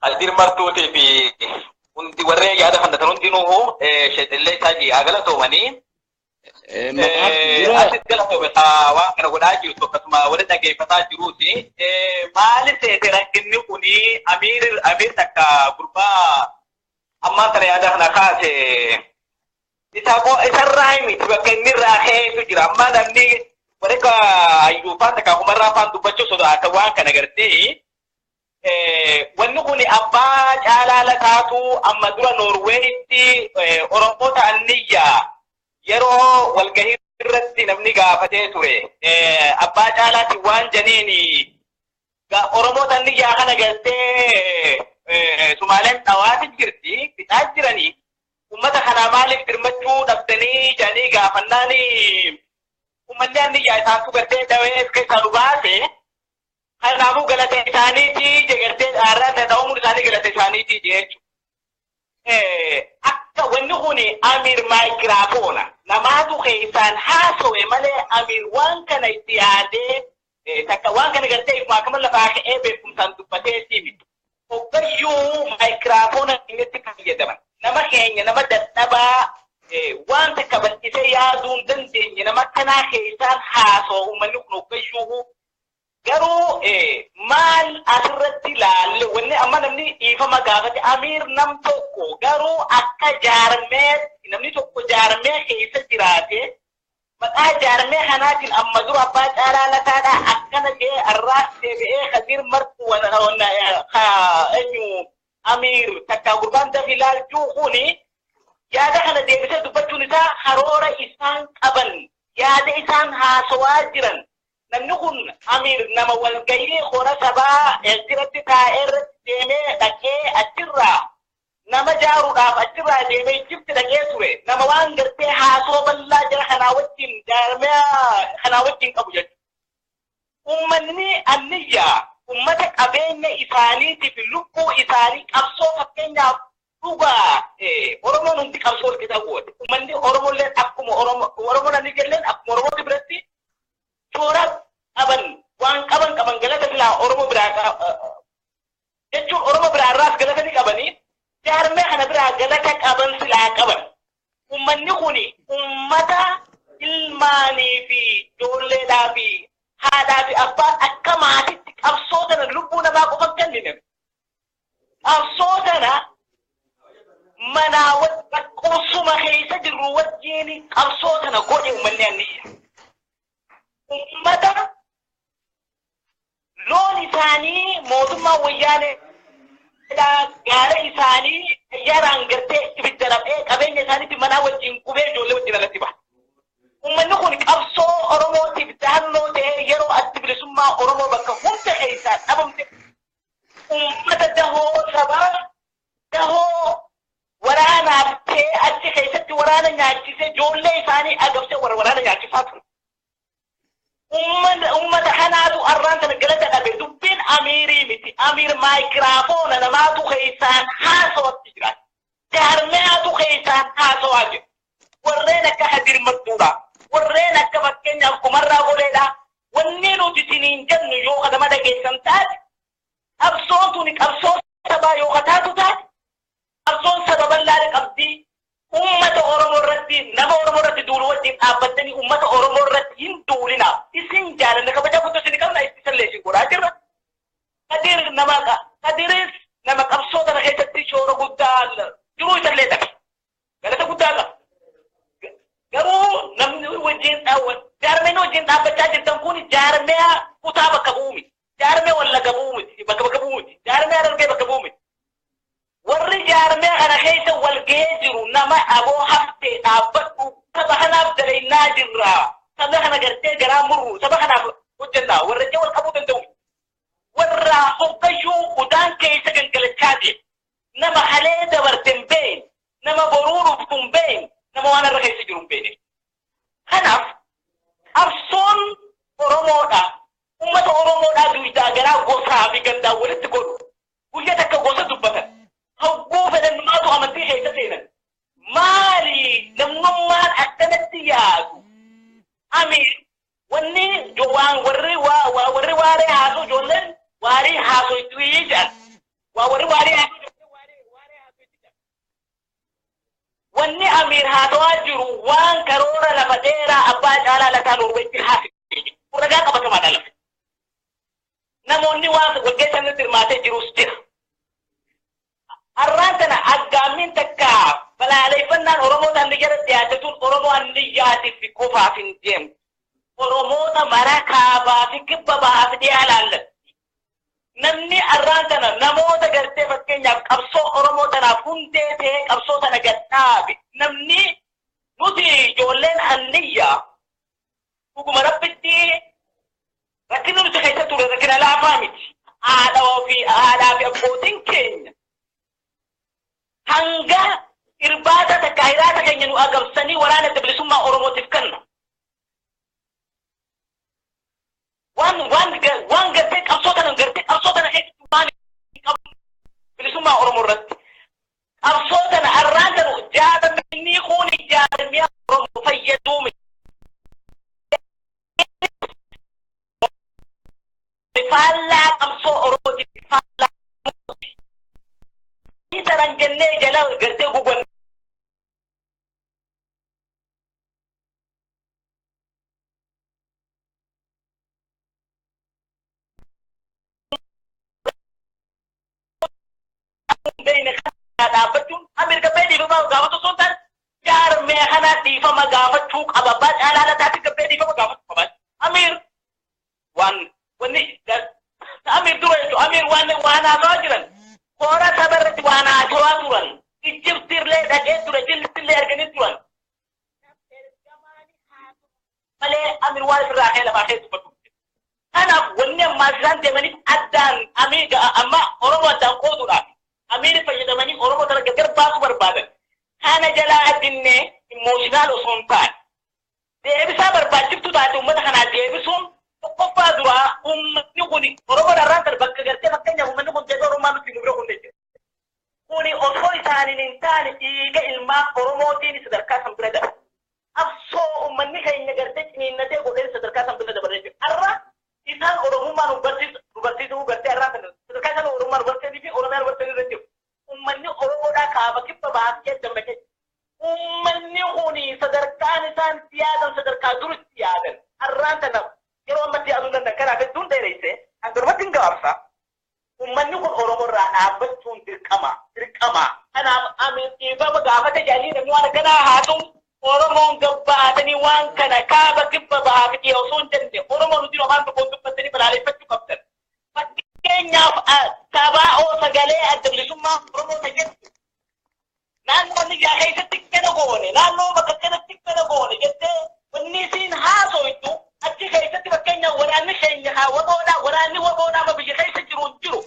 Aldir Martuutii fi hundi warreen yaada fannatan hundinuu sheexillee isaa ji'a galatoomanii. Atis galatoome waan kana godhaa jirtu akkasuma warri dhageeffataa jiruuti. Maali seete rakkinni kuni Amiir takka gurbaa ammaan kana yaada kana kaase isarraa miti bakka inni irraa ka'eetu jira. Amma namni warri hayyuufaa takka kumarraa afaan dubbachuu sodaata waan kana gartee. Wanni kun abbaa caalaa lataatu amma dura Noorweeyitti Oromoota anniyyaa yeroo walgahii irratti namni gaafatee ture. Abbaa caalaatti waan janiin Oromoota anniyyaa kana galtee Sumaaleen dhawaati jirti fixaa jiranii uummata kanaa maaliif dirmachuu dhabdanii jedhanii gaafannaan uummanni anniyyaa isaantu gartee dhawee keessaa nu baase. Kanaafuu galata isaaniiti jegartee dhaarraa dha'uun isaanii galata isaaniiti jechuudha. Akka wanni kun Amiir maayikiraafoona namaatu keessaan haasawe malee Amiir waan kana itti yaadee takka waan kana gartee ifuma akkama lafaa ka'ee beekumsaan dubbatee miti. Hoggayyuu maayikiraafoona keenyatti fayyadaman nama keenya nama dadhabaa waan takka bal'isee yaaduu hin dandeenye nama akkanaa keessaan haasawa uummanni kun hoggayyuu. Garuu maal asirratti ilaalle wanni amma namni dhiifama gaafate Amiir nam tokko garuu akka jaarmee namni tokko jaarmee keessa jiraate maqaa jaarmee kanaatiin amma dura abbaa caalaa lataadhaa akkana jee arraas deebi'ee Kadir Martuu eenyu Amiir takka gurbaan dafi ilaalchuu kuni yaada kana deebisee dubbachuun isaa karoora isaan qaban yaada isaan haasawaa jiran. Namni kun Amiir nama walgahii hora sabaa irratti taa'ee irratti deemee dhaqee achirraa nama jaaruudhaaf achirraa deemee Ijipti dhaqee ture. Nama waan gartee haasoo bal'aa jara kanaa wajjin jaarmee kanaa wajjin qabu jechuudha. Uummanni anniyyaa uummata qabeenya isaaniitiif lubbuu isaanii qabsoo fakkeenyaaf dhugaa Oromoon hundi qabsoo wal keessa goote. Uummanni Oromolleen akkuma Oromoon anniyyaa akkuma Oromooti biratti toora qaban waan qaban qaban galata silaa Oromoo biraa jechuun Oromoo biraa irraas galata ni qabanii jaarmee kana biraa galata qaban silaa qaban. Uummanni kun uummata ilmaanii fi ijoolleedhaa fi haadhaa fi abbaan akka maatiitti qabsoo tana lubbuu namaa qofa kennine. Qabsoo tana manaa qubsuma keessa jirru wajjin qabsoo tana godhe uummanni anniyya. Uummata loon isaanii mootummaa wayyaanee gaara isaanii xayyaaraan gartee ibidda dhabee qabeenya isaaniitti manaa wajjin qubee ijoollee wajjin alatti baha. Uummanni kun qabsoo Oromootiif dahannoo ta'ee yeroo addi bilisummaa Oromoo bakka hunda keessaa dhabamte uummata dahoo sabaa dahoo waraanaaf ta'ee achi keessatti waraana nyaachisee ijoollee isaanii agabsee waraana nyaachisaa ture. Uummata kanaatu arraan sana galata dhabe dubbiin Amiirii miti. Amiir maayikiraafoona namaatu keessaan haasawatti jira. Jaarmeatu keessaan haasawaa jira. Warreen akka Kadir Martuudha. Warreen akka fakkeenyaaf Kumarraa Goleedha. Wanni nuti isiniin jennu yoo nama dhageessan taate qabsoon tuni qabsoo sabaa yoo taatu taate qabsoon saba bal'aa qabdi. Uummata Oromoo irratti nama Oromoo irratti duulu wajjin dhaabbattanii uummata Oromoo irratti hin duulina. Isin jaalanna kabaja guutuu isin qabna ittisallee isin godhaa jirra. Kadir nama Kadiris nama qabsoo kana keessatti shoora guddaa jiruu isallee dhabe. Galata guddaa qaba. Garuu namni wajjin jaarmeen wajjin dhaabbachaa jirtan kun jaarmee kutaa bakka bu'u miti. Jaarmee Wallagga bu'u miti. Bakka bakka bu'u miti. Jaarmee Harargee bakka bu'u miti. Warri jaarmee kana keessa wal gahee jiru nama aboo haftee dhaabbadhu saba kanaaf dalagnaa jirra. Saba kana kana gartee garaa murru saba kanaaf hojjennaa warra jee wal qabuu danda'u. Warra hoggayyuu udaan keessa gangalachaa deemu. Nama halee dabarte hin beekne, nama boruu dhuftu hin beekne, nama waan irra keessa jiru hin beekne. Kanaaf qabsoon Oromoodha. Uummata Oromoodhaa duwidaa garaa gosaa fi gandaan walitti godhu. Guyyaa takka gosa dubbatan. Hogguu fedhan maatu amantii keessa seenan. Maali namnummaan akkanatti yaadu? Amiir wanni waan warri warri waaree haasoo ijoolleen waarii haasoo itti jedhan. Waa warri waarii haasoo ijoolleen waaree haasoo itti jedhan. Wanni Amiir haasawaa jiru waan karoora lafa dheeraa abbaa caalaa lataa Noorweetti haasa'e. Ragaa qabatamaadha lafa. Namoonni waan walgeessan hirmaatee jirus jira. Arraan tana aggaammiin takka balaaleffannaan Oromoota anniyyara dhiyaate tun Oromoo anniyyaatiif qofaaf hin deemtu. Oromoota mara kaabaa fi kibba bahaa fi dhiyaa laallatti. Namni arraan tana namoota gartee fakkeenyaaf qabsoo Oromoo tanaaf hundee ta'ee qabsoo tana gadhaabe. Namni nuti ijoolleen anniyyaa dhuguma rabbitti rakkinni nuti keessa turre rakkina laafaa miti. Haadhaa fi abbootiin keenya hanga irbaata takka hiraata keenya nu agamsanii waraana bilisummaa Oromootiif kenna. Waan waan gartee qabsoo tana gartee qabsoo tana keessatti waan qabu bilisummaa Oromoo irratti. Qabsoo tana arraan tanu jaatamni kun jaatamni Oromoo fayyaduu miti. Faallaa qabsoo Oromootiif faallaa taran jennee jala gartee guban. Beeyne kana dhaabbachuun Ameerika bee dhiifama gaafatu osoo hin taane jaarmee kana dhiifama gaafachuu qaba. Abbaa caalaa lataatti gabbee dhiifama gaafachuu qaba. Amiir waan wanni Amiir dura jechuun Amiir waan waan haasawaa jiran koora saba irratti waan haasawaa turan Ijibtiillee dhaqee ture Ijibtiillee arganii turan. Malee Amiir waan ofirraa ka'ee lafaa ka'ee dubbatu. Kanaaf wanni ammaa isaan deemaniif addaan Amiir amma Oromoo addaan qooduudhaaf. Amiir fayyadamanii Oromoo tana gargar baasuu barbaadan. Kana jalaa addinnee immoosinaal osoo hin taane. Deebisaa barbaachiftu taate uummata kanaa deebisuun tokkoffaa duraa uummatni kun Oromoo dharraan tana bakka gartee fakkeenyaaf uummanni kun deebi'ee Oromoo nutti nu bira kun jechuudha. Kuni osoo isaaniin hin taane dhiiga ilmaan Oromootiin sadarkaa san bira darba. Qabsoo uummanni keenya gartee ciniinnatee godhee sadarkaa san bira dabaree jira. Har'a isaan Oromummaa nu barsiisuu gartee har'aa kana sadarkaa isaan Oromummaa nu barsiisanii fi Oromiyaa nu barsiisanii irra jiru. Uummanni Oromoodhaa kaaba kibba baasee dammaqee. Uummanni kuni sadarkaan isaan itti yaadan sadarkaa dur itti yaadan. Har'aan tana yeroo ammatti yaaduu danda'an kanaaf hedduun dheeresse hangarumatti hin gabaabsa. Uummanni kun Oromoo irraa dhaabbachuun dirqama dirqama. Kanaaf Amiir dhiifama gaafate jedhanii namni waan akkanaa haasa'u Oromoon gabbaatanii waan kana kaaba kibba bahaa fi dhiyaa osoo hin jenne Oromoon hundi afaan tokkoon dubbatanii balaaleffachuu qabdan. Fakkeenyaaf sabaa'oo sagalee adda bilisummaa Oromoo ta'etti naannoo niyyaa keessatti kana goone naannoo bakka kanatti kana goone jettee wanni isiin haasoitu achi keessatti fakkeenyaaf waraanni keenya haa waboodhaa waraanni waboodhaa biyya keessa jiru hin jiru.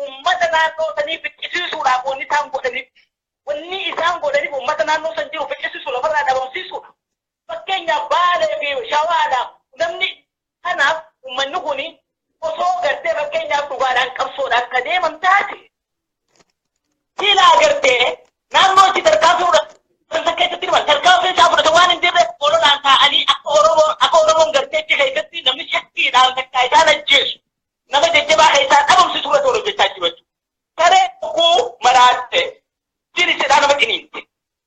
Uummata naannoo sanii fiqqisiisuudhaaf wanni isaan godhaniif wanni isaan godhaniif uummata naannoo san jiru fiqqisiisu lafarraa dhabamsiisuudha. Fakkeenyaaf Baalee fi Shawaadhaaf namni kanaaf uummanni kun osoo gartee fakkeenyaaf dhugaadhaan qabsoodhaan akka deeman taate silaa gartee naannoo itti tarkaanfii fudhatan keessatti himan tarkaanfii isaa fudhatan waan hin jirreef ololaan taa'anii akka Oromoon gartee achi keessatti namni shakkiidhaan takkaa isaan ajjeesu nama jajjabaa keessaa dhabamsiisu irratti hojjechaa jiru jechuudha. Saree tokkoo maraatte jirisedhaa nama qiniinte.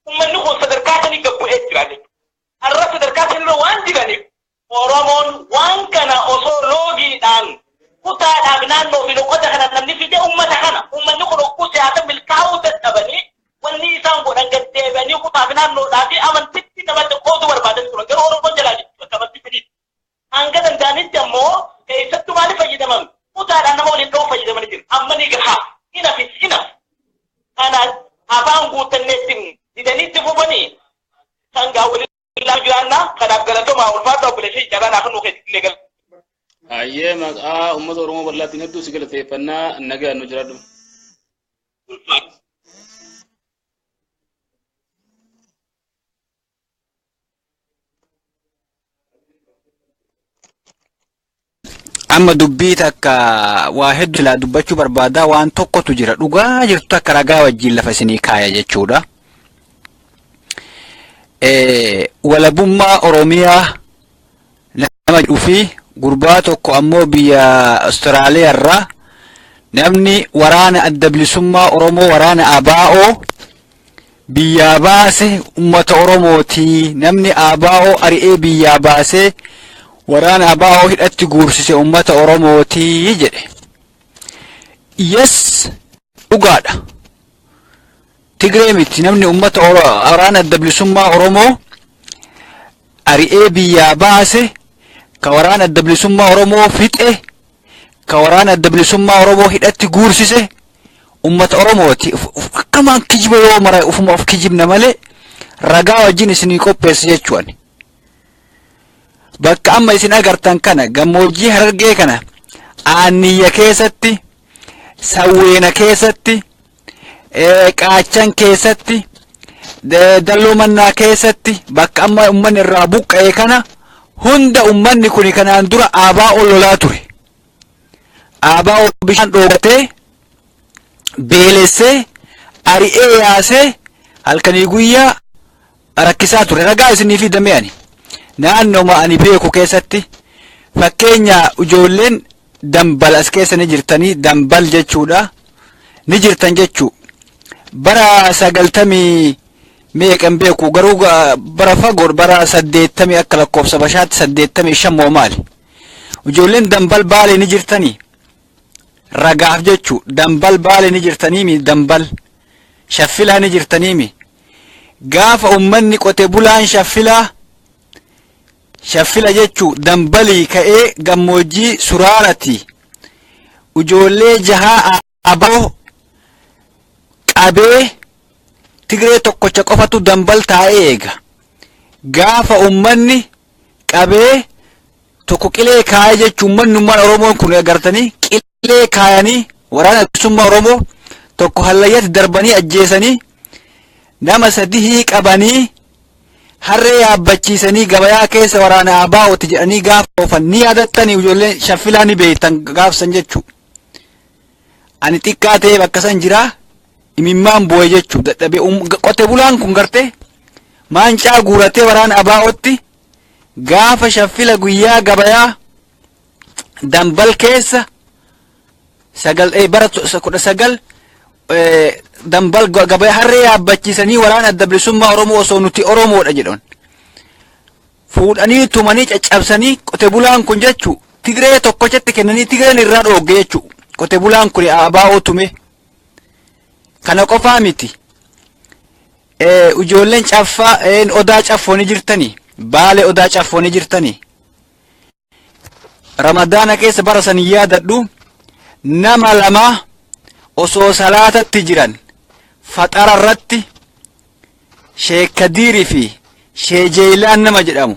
Uummanni kun sadarkaa sanii gad bu'ee jira jechuudha. Har'a sadarkaa sanirra waan jiraniif Oromoon waan kana osoo loogiidhaan kutaadhaaf naannoo fi loqoda kana namni fide uummata kana uummanni kun okkuu siyaasa milkaa'uu dadhabanii wanni isaan godhan gad deebi'anii kutaa fi naannoodhaa fi amantitti namatti qoodu barbaadan turan garuu Oromoon jalaa jechuudha amantii fedhii. Hanga danda'anitti ammoo keessattuu maaliif fayyadaman kutaadhaan nama waliin dha'uu fayyadamanii jiru. Amma ni gahaa inafis inaf. Kanaaf afaan guutanneetti didaniitti fufanii sangaa waliin jiraannaa kanaaf galatoomaa ulfaata obboleessi. Kadir carraa naa kennuu keetti illee. Ayyee, maqaa uummata Oromoo bal'aatiin hedduu si galateeffannaa, nagaan nu jiraadhu. Amma dubbii takka waa hedduu silaa dubbachuu barbaada, waan tokkotu jira, dhugaa jirtu takka ragaa wajjin lafa isinii kaaya jechuudha. Walabummaa Oromiyaa nama jedhuu fi gurbaa tokko ammoo biyya Awustiraaliyaa irraa namni waraana Adda Bilisummaa Oromoo, waraana ABO biyyaa baase ummata Oromooti. Namni ABO ari'ee biyyaa baasee waraana ABO hidhatti guursise ummata Oromooti jedhe. Yes, dhugaadha. Tigree miti namni ummata waraana Adda Bilisummaa Oromoo ari'ee biyyaa baase, ka waraana Adda Bilisummaa Oromoo fixe, ka waraana Adda Bilisummaa Oromoo hidhatti guursise ummata Oromooti. Akkamaan kijiba yoo mara ufuma of kijibna malee ragaa wajjin isinii qopheessa jechuun. Bakka amma isin agartan kana, gammoojjii Harargee kana, Aanniyya keessatti, Sawweena keessatti, Qaachan keessatti, Dalloo Mannaa keessatti, bakka amma uummanni irraa buqqa'e kana hunda uummanni kun kanaan dura ABO lolaa ture. ABO bishaan dhoowwatee, beelessee, ari'ee yaasee, halkanii guyyaa rakkisaa ture. Ragaa isinii fidame ani. Naannoma ani beeku keessatti, fakkeenya, ijoolleen Dambal as keessa ni jirtanii, Dambal jechuudha. Ni jirtan jechuu. Bara 90 meeqan beeku, garuu bara fagoo, bara 80 akka lakkoofsa bashaatti 85 moo maali? Ijoolleen Dambal Baalee ni jirtanii. Ragaaf jechuu, Dambal Baalee ni jirtanii, Dambal Shaffilaa ni jirtanii. Gaafa uummanni qote bulaan Shaffilaa, Shaffila jechuu, Dambalii ka'ee gammoojjii Suraarati ijoollee jahaa ABO qabee, Tigree tokkocha qofatu Dambal taa'ee eega. Gaafa uummanni qabee tokko qilee kaayee jechuun, uummanni Oromoon kun agartanii qilee kaayanii waraana bilisummaa Oromoo tokko hallayyatti darbanii ajjeesanii, nama sadii qabanii harree yaabbachiisanii gabayaa keessa waraana ABO'ti jedhanii gaafa oofan ni yaadattanii. Ijoolleen Shaffilaa ni beektan gaafsan jechuu. Ani xiqqaa ta'ee bakka san jiraa, imimmaan bu'e jechuu dadhabee. Qote bulaan kun gartee maancaa guuratee waraana ABO'tti gaafa Shaffila guyyaa gabayaa Dambal keessa sagal bara 19 Dambal gabayaa harree yaabbachiisanii waraana Adda Bilisummaa Oromoo osoo nuti Oromoodha jedhan fuudhanii tumanii caccabsanii, qote bulaan kun jechuu Tigree tokkochatti kennanii Tigreen irraa dhoogge jechuu. Qote bulaan kun ABO tume. Kana qofaa miti. Ijoolleen Caffaa, Odaa Caffoo ni jirtanii, Baale Odaa Caffoo ni jirtanii. Ramadaana keessa bara san yaadadhu, nama lama osoo salaatatti jiran faxara irratti Sheekadiirii fi Sheejeelaan nama jedhamu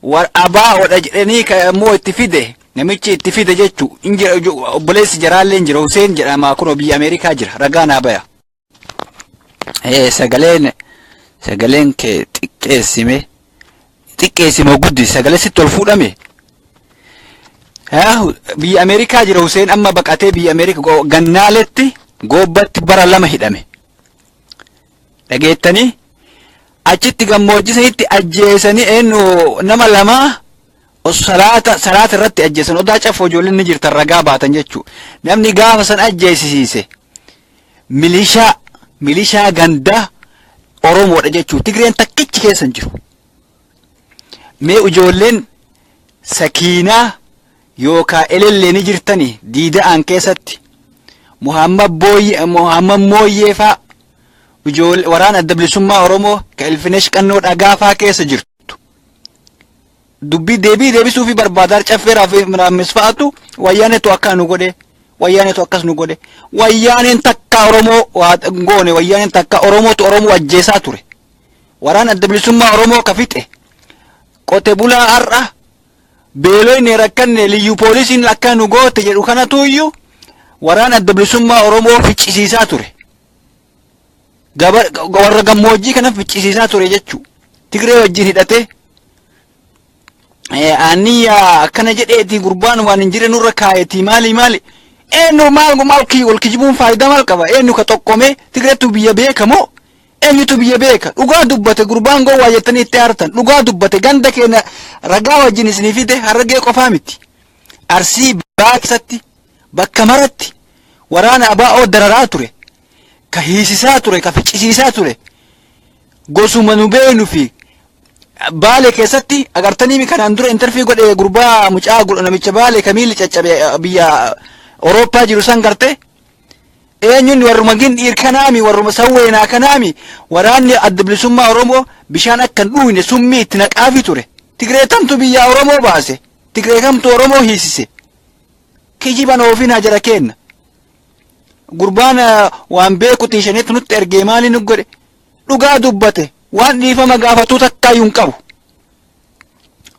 war ABOdha jedhanii immoo itti fide, namichi itti fide jechuu. Obboleessi jaraallee jira, Huseen jedhama, kunoo biyya Ameerikaa jira, ragaa naa baya. Sagaleen kee xiqqeessime, xiqqeessime, guddi sagalee sitti ol fuudhame. Biyya Ameerikaa jira Huseen, amma baqatee biyya Ameerikaa gannaaletti goobbatti bara 2 hidhame. Dhageettanii, achitti gammoojjii sanitti ajjeesanii eenyu nama lama salaata irratti ajjeesan. Odaa Caffoo ijoolleen ni jirtan, ragaa baatan jechuu. Namni gaafa san ajjeesisiise milishaa gandaa Oromoodha jechuu. Tigreen takkichi keessa hin jiru. Mee ijoolleen Sakiinaa yookaan Elellee ni jirtani, Diida'aan keessatti Muhammad Booyyee, Muhammad Mooyyee faa, ijoollee waraana Adda Bilisummaa Oromoo ka Ilfinesh Qannoo Dhagaa faa keessa jirtu. Dubbii deebii deebisuu fi barbaadaa Caffeeraa fi Raammis fa'aatu wayyaanetu akka nu godhe, wayyaanetu akkas nu godhe. Wayyaaneen takka Oromoo waa goone, wayyaaneen takka Oromootu Oromoo ajjeesaa ture. Waraana Adda Bilisummaa Oromoo ka fixe qote bulaa har'a. Beeloyne rakkanne liyyuu poolisiin akka nu goote jedhu kanatuyyuu waraana adda bilisummaa Oromoo ficcisiisaa ture. Warra gammoojjii kana ficcisiisaa ture jechuu. Tigree wajjin hidhatee aaniyyaa akkana jedheeti gurbaan waan hin jirre nurra kaayetii maali maali. Eenyu maal maal wal kijibuun faayidaa maal qaba? Eenyu ka tokkomee Tigreetu biyya beeka moo? Eenyutu biyya beeka? Dhugaa dubbate gurbaan gowwaa jettanii itti aartan. Dhugaa dubbate ganda keenya ragaa wajjin isinii fide Harargee qofaa miti. Arsii baa keessatti bakka maratti waraana ABO dararaa ture. Ka hiisisaa ture, ka ficcisiisaa ture. Gosuma nu beenu fi Baale keessatti agartanii kanaan dura interview godhe gurbaa mucaa namicha Baale kamiilli caccabe biyya Awurooppaa jiru san garte. Eenyuun warruma gindhiir kanaami, warruma sawweenaa kanaami waraanni adda bilisummaa Oromoo bishaan akka hin dhugne summii itti naqaafi ture. Tigree tamtu biyya Oromoo baase. Tigree kamtu Oromoo hiisise. Kijiban oofin hajara kenna. Gurbaan waan beeku tiishaneetu nutti ergee maali nu godhe? Dhugaa dubbate waan dhiifama gaafatu takkaayyuu hin qabu.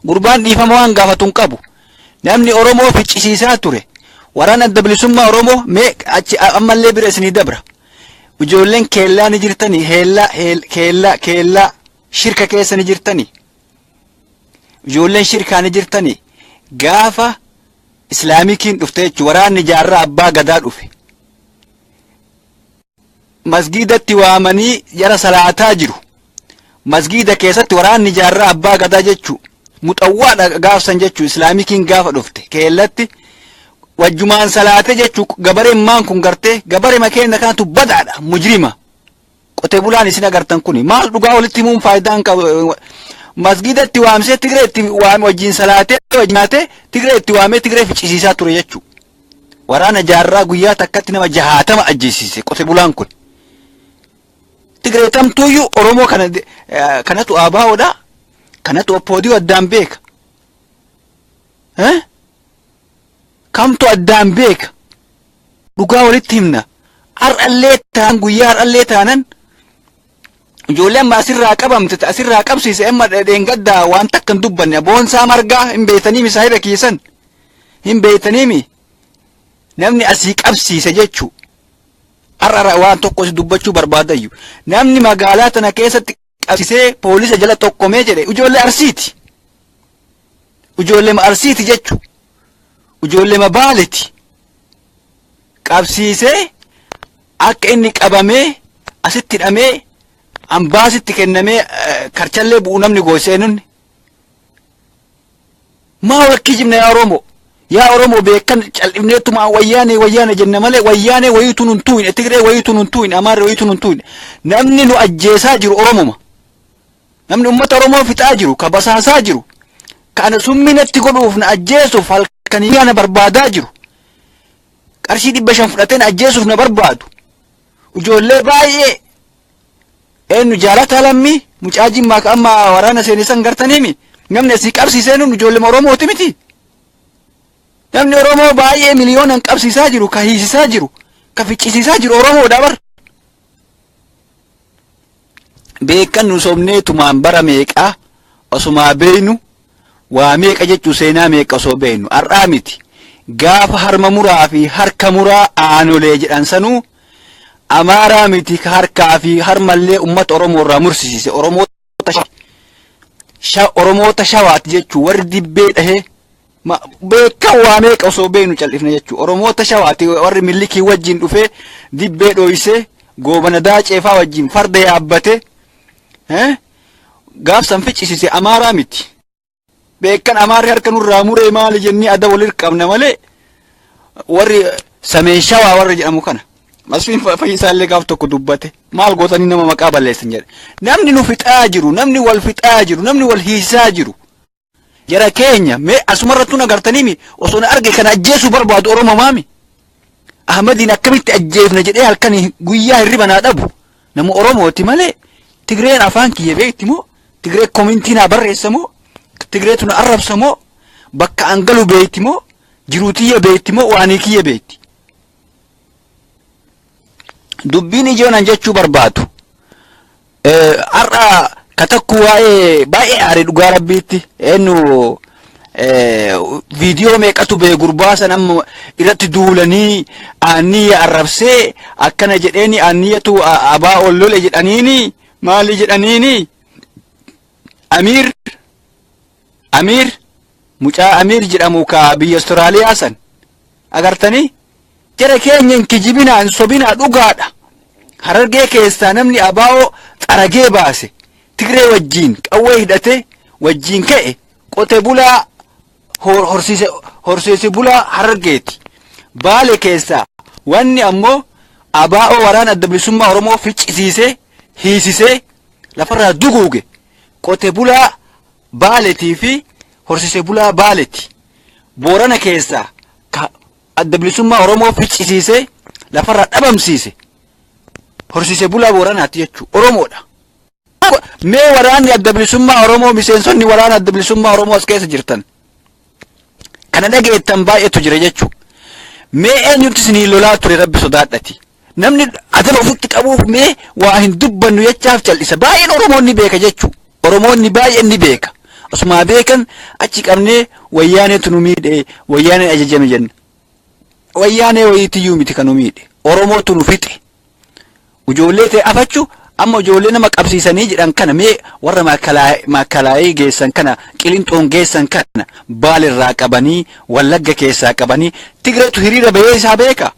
Gurbaan dhiifama waan gaafatu hin qabu. Namni Oromoo ficcisiisaa ture. Waraana adda bilisummaa Oromoo mee achi ammallee bira isinii dabra. Ijoolleen keellaa ni jirtanii heellaa keellaa keellaa shirka keessa ni jirtanii. Ijoolleen shirkaa ni jirtanii. Gaafa Islaamikiin dhufte jechuun waraanni jaarraa abbaa gadaa dhufe. Masgiidatti waamanii jara salaataa jiru. Masgiida keessatti waraanni jaarraa abbaa gadaa jechuu muxawwaadha gaafsan jechuu Islaamikiin gaafa dhufte keellatti wajjumaan salaate jechuu gabareen maan kun gartee gabare makeenya kanatu badaadha mujrima. Qotee bulaan isin agartan kuni maal dhugaa walitti himuun faayidaa hin qabu. Masgiidatti waamsee Tigree itti waame wajjin salaatee wajjin nyaatee Tigree itti waamee Tigree ficcisiisaa ture jechuu. Waraana jaarraa guyyaa takkatti nama 60 ajjeesiise qote bulaan kun. Tigree tamtuuyyuu Oromoo kana kanatu ABOdha. Kanatu OPDO addaan beeka. Kamtu addaan beeka. Dhugaa walitti himna. Har'allee ta'an guyyaa har'allee taanan ijoollee amma asirraa qabamte asirraa qabsiise amma dheengaddaa waan takka hin dubbanne boonsaa margaa hin beektanii mi saahiba kiisan hin beektanii mi namni asii qabsiise jechuu har'a waan tokko si dubbachuu barbaadayyu namni magaalaa tana keessatti qabsiisee poolisa jala tokkomee jedhe ijoollee Arsiiti. Ijoollee Arsiiti jechuu ijoollee Baaleti qabsiisee akka inni qabamee asitti hidhamee ambaasitti kennamee karchallee bu'u namni goosee nunni. Maa wal kijibna yaa Oromoo? Yaa Oromoo beekan cal'ifneetuma wayyaanee wayyaane jenna malee wayyaanee wayiitu nun tuuyne, Tigree wayiitu nun tuuyne, Amaarri wayiitu nun tuuyne. Namni nu ajjeesaa jiru Oromoma. Namni uummata Oromoo fixaa jiru, ka basaasaa jiru, ka ana summinatti godhuuf na ajjeesuuf halkanii na barbaadaa jiru. Qarshii 500 fudhatee na ajjeesuuf na barbaadu. Ijoollee baay'ee eenyu jaalataa lammii mucaa Jimmaa ka amma waraana seenisan gartaniimi namni asii qabsiisee nun ijoollee Oromooti miti. Namni Oromoo baay'ee miliyoonaan qabsiisaa jiru, ka hiisisaa jiru, ka ficcisiisaa jiru Oromoodha bar. Beekan nu sobnee tumaan bara meeqaa osumaa beeynu waa meeqa jechuu seenaa meeqa osoo beeynu har'aa miti. Gaafa harma muraa fi harka muraa aanolee jedhan sanuu Amaaraa miti ka harkaa fi harmallee uummata Oromoo irraa mursisiise Oromoota shawaati jechuu warri dibbee dhahee beekan waa meeqa osoo beeynu cal'ifne jechuu Oromoota shawaati warri millikii wajjin dhufee dibbee dhoysee goobana daaceefaa wajjin farda yaabbate gaafsan ficcisiise Amaaraa miti. Beekan Amaarri harka nurraa muree maali jennee ada walir qabna malee warri sameen shawaa warra jedhamu kana. Masfiin Fayyisaallee gaaf tokko dubbate maal gootanii nama maqaa balleessan jedhe. Namni nu fixaa jiru, namni wal fixaa jiru, namni wal hiisaa jiru. Jara keenya mee asumarrattuu na gartaniimi osoo na arge kana ajjeesuu barbaadu Oromoo maami. Ahmadiin akkamitti ajjeefna jedhee halkan guyyaa hirriba naa dhabu. Nama Oromooti malee Tigreen afaan kiyya beekti moo Tigree komintii naa barreessa moo Tigreetu na arrabsa moo bakka an galu beekti moo jiruu tiyya beekti moo waanii kiyya beekti. Dubbiin ijoon an jechuu barbaadu. Har'a katakku waa'ee baay'ee aare dhugaa rabbiitti eenyu Viidiyoo meeqatu bee gurbaa san amma irratti duulanii Aaniyya arrabsee akkana jedheeni, Aaniyyatu abaa ol lole jedhaniini, maali jedhaniini. Amiir mucaa Amiir jedhamu ka biyya Austraaliyaa san agartanii. Jara keenya, hin kijibinaa, hin sobinaa, dhugaadha. Harargee keessaa namni abaa'oo xaragee baase, Tigree wajjiin qawwee hidhate wajjiin ka'e, qote bulaa horsiise bulaa Harargeeti. Baale keessaa wanni ammoo abaa'oo waraana Adda Bilisummaa Oromoo ficcisiisee, hiisisee, lafarraa duguuge qote bulaa Baaletii fi horsiise bulaa Baaleti. Boorana keessaa ka Adda Bilisummaa Oromoo ficcisiisee lafarraa dhabamsiise horsiise bulaa Booranaati jechuu, Oromoodha. Mee waraanni Adda Bilisummaa Oromoo, miseensonni waraana Adda Bilisummaa Oromoo as keessa jirtan, kana dhageettan baay'eetu jira jechuu. Mee eenyutti isinii lolaa ture? Rabbi sodaadhati. Namni adaba ofitti qabuuf mee waa hin dubbannu jechaaf cal'isa. Baay'een Oromoon ni beeka jechuu. Oromoonni baay'een ni beeka. Osumaa beekan achi qabnee Wayyaaneetu nu miidhe, Wayyaaneen ajajame jenna. Wayyaanee wayiitiyyuu miti kan nu miidhe. Oromootu nu fixe. Ijoollee ta'e afachu amma ijoollee nama qabsiisanii jedhan kana, mee warra maakalaayii geessan kana, Qilinxoon geessan kana, Baalirraa qabanii, Wallagga keessaa qabanii, Tigreetu hiriira bahee isaa beeka.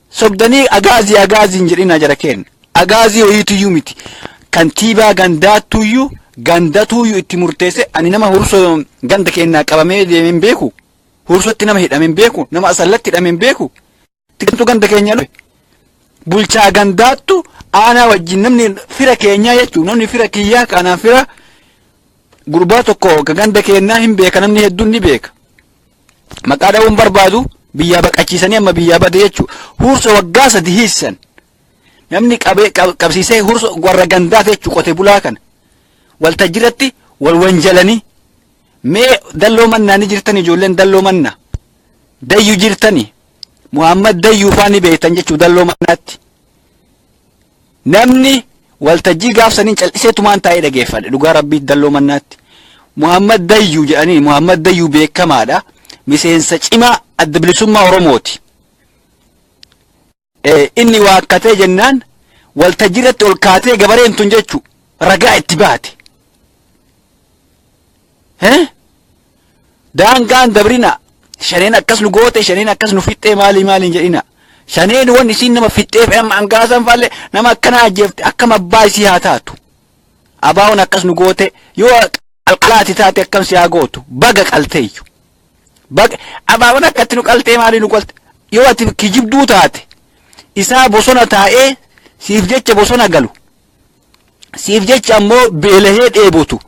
Sobdanii agaazii agaaziin jedhina jara keenya. Agaazii wayiitiyyuu miti. Kantiibaa gandaattuyyuu, gandatuuyyuu itti murteesse. Ani nama Hursoo ganda keenyaa qabamee deemee hin beeku. Hursootti nama hidhame hin beeku. Nama Asallatti hidhame hin beeku. Tigreetu ganda keenya dhufe. Bulchaa gandaattu aanaa wajjin namni fira keenyaa jechuun, namni fira kiyyaa kanaan fira gurbaa tokko ka ganda keenyaa hin beeka, namni hedduun ni beeka. Maqaa dha'uun barbaadu, biyyaa baqachiisanii amma biyyaa bade jechuudha. Huurso waggaa 3 hiisan. Namni qabee qabsiisee Huurso warra gandaa jechuudha, qote bulaa kana. Waltajjiirratti wal wanjalanii, mee Dalloo Mannaa ni jirtan, ijoolleen Dalloo Mannaa. Dayyu jirtani. Muhammad Dayyuu faa ni beektan jechuudha Dalloo Mannaatti. Namni waltajjii gaafsaniin cal'isee tumaan taa'ee dhageeffadhe, dhugaa Rabbii, Dalloo Mannaatti. Muhammad Dayyuu jedhanii, Muhammad Dayyuu beekamaadha. Miseensa cimaa Adda Bilisummaa Oromooti. Inni waakkatee jennaan waltajjii irratti ol kaatee gabareen tun jechuu ragaa itti baate. Daangaan dabrina, shaneen akkas nu goote, shaneen akkas nu fixxee, maalii maaliin jedhina. Shaneen wanni isiin nama fixxeef amma angaasan faalle nama akkana ajjeefte, akkam abbaa isii haa taatu. Abaa'oon akkas nu goote, yoo qalqalaati taate akkam si haa gootu, baga qalteeyyu. Baga abaa'oon akkatti nu qaltee, maalii nu qalte, yoo ati kijibduu taate, isaa bosona taa'ee siif jecha bosona galu, siif jecha ammoo beelahee dheebotu,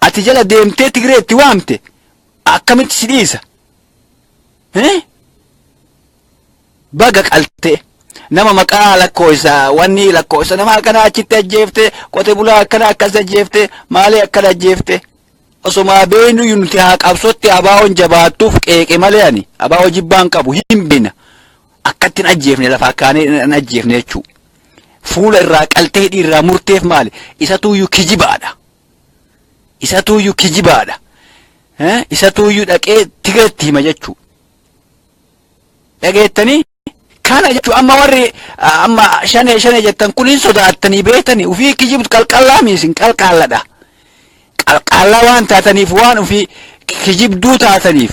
ati jala deemtee Tigree itti waamte, akkamitti si dhiisa? Baga qaltee. Nama maqaa lakkoofsa, wanni lakkoofsa nama akkana achitti ajjeefte, qote bulaa akkana akkas ajjeefte, maalii akkana ajjeefte. Osuma beeknu nuti haa qabsootti abaa'oon jabaattuuf qeeqe malee ani abaa'oo jibbaan qabu hin beekna. Akkatti hin ajjeefne, lafaa kaanee hin ajjeefne jechuudha. Fuula irraa qaltee hidhii irraa murteef maali? Isatuuyyuu kijibaadha. Isatuuyyuu kijibaadha. Isatuuyyuu dhaqee Tigreetti hima jechuudha. Dhageettanii? Kana jechuun amma warri amma shanee shanee jettan kun hin sodaattanii beektanii ufii kijibtu, qalqallaa miisin qalqaalladha. Qalqaallaa waan taataniif, waan ufii kijibduu taataniif,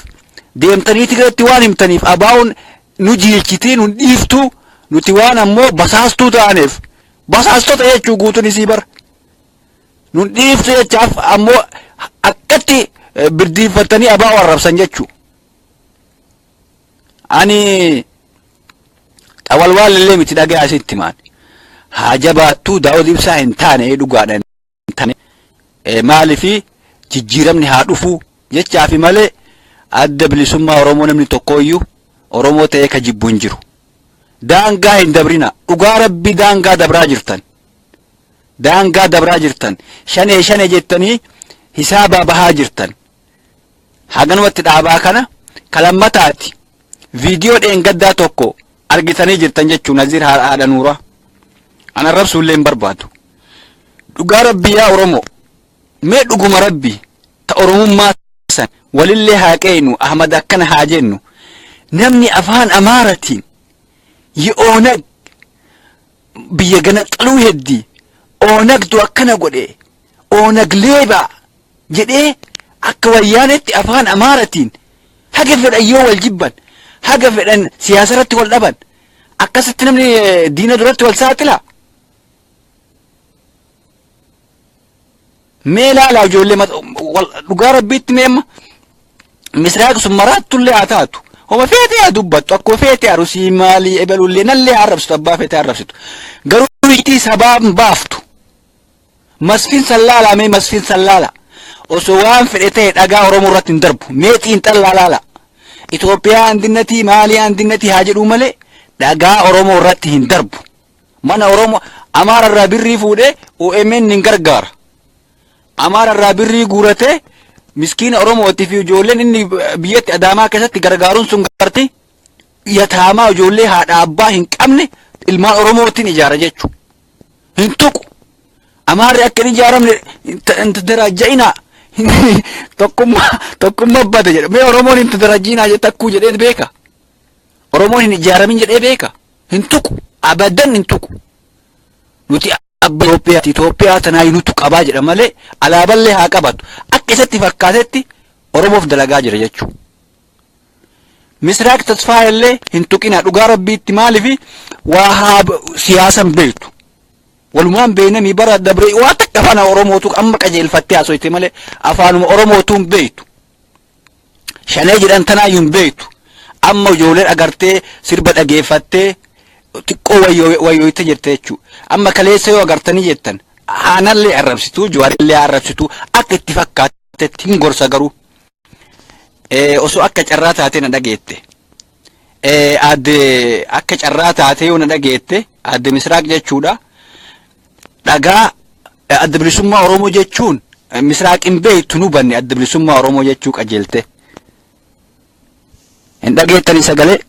deemtanii Tigreetti waan himtaniif, abaa'uun nu jiilchitii nu dhiiftuu, nuti waan ammoo basaastuu taaneef, basaastota jechuu guutuun isii bara. Nu dhiiftu jechaaf ammoo akkatti birdiinfattanii abaa'u arrabsan jechuu. Ani xawalwaalillee miti, dhagaa asitti maan. Haa jabaattuu, Daawud Ibsaa hin taane, dhugaadha hin taane. Maalifi jijjiiramni haa dhufu jechaafi malee Adda Bilisummaa Oromoo namni tokkooyyuu Oromoo ta'ee ka jibbu hin jiru. Daangaa hin dabrina. Dhugaa Rabbi, daangaa dabraa jirtan. Daangaa dabraa jirtan. Shanee shanee jettanii hisaabaa bahaa jirtan. Haganumatti dhaabaa kana kalammataati. Viidiyoo dheengaddaa tokko argitanii jirtan jechuun Naziir haadha Nuuraa. Ana arrabsuu illee hin barbaadu. Dhugaa Rabbi, yaa Oromoo. Mee dhuguma Rabbi ta Oromummaa san walillee haa qeenu, Ahmad akkana haa jennu. Namni afaan Amaaratiin የኦነግ biyya gana xaluu heddii Oonagtu akkana godhe, Oonag leebaa jedhee akka wayyaanetti afaan Amaaratiin, haga fedhan yoo wal jibban, haga fedhan siyaasa irratti wal dhaban, akkasitti namni diina duratti wal saaxila. Mee laalaa ijoollee, dhugaa rabbiitti mee amma Misraaq sun maraattullee haa taatu. Homa feete haa dubbattu, akkuma feete arusii maalii ebalullee nallee haa arrabsitu, abbaa feete haa arrabsitu. Garuu iccitii sabaa hin baaftu. Masfin sallaalaa, mee Masfin sallaala. Osoo waan fedhe ta'e dhagaa Oromoo irratti hin darbu. Mee xiinxallaa laala. Itoophiyaa andinnatii maalii andinnatii haa jedhuu malee dhagaa Oromoo irratti hin darbu. Mana Oromoo Amaara irraa birrii fuudhee OMN hin gargaara. Amaara irraa birrii guuratee miskiina Oromootii fi ijoolleen inni biyyatti Adaamaa keessatti gargaaruun sun garti yataamaa, ijoollee haadha abbaa hin qabne ilmaan Oromootiin ijaara jechuudha. Hin tuqu. Amaarri akka hin ijaaramne hin tadaraajja'inaa. Tokkummaa tokkummaa bade jedha. Mee Oromoon hin tadaraajjinaa jedhe takkuu jedhee beeka. Oromoon hin ijaaramin jedhee beeka. Hin tuqu. Abadan hin tuqu. Nuti abba Itoophiyaati. Itoophiyaa tanaa nutu qabaa jedha malee alaaballee haa qabatu. Akka isatti fakkaatetti Oromoof dalagaa jira jechuudha. Misraaq Tasfaa illee hin tuqina, dhugaa rabbiitti, maalifi waa haa siyaasan beektu. Walumaan beeknamii bara dabree waa takka afaan Oromootu amma qajeelfattee haasoyte malee afaanuma Oromootu hin beektu. Shanee jedhan tanaayyuu hin beektu. Amma ijoolleen agartee sirba dhageeffattee xiqqoo wayyooyte jirte jechuudha. Amma kaleessa yoo agartanii jettan aanallee arrabsitu, Jawaarillee arrabsitu, akka itti fakkaatetti hin gorsa garuu. Osoo akka carraa taatee na dhageette. Aadde, akka carraa taatee yoo na dhageette, aadde Misraaq jechuudha. Dhagaa adda bilisummaa Oromoo jechuun Misraaq hin beektu, nu banne adda bilisummaa Oromoo jechuu qajeelte. Hin dhageettanii sagalee?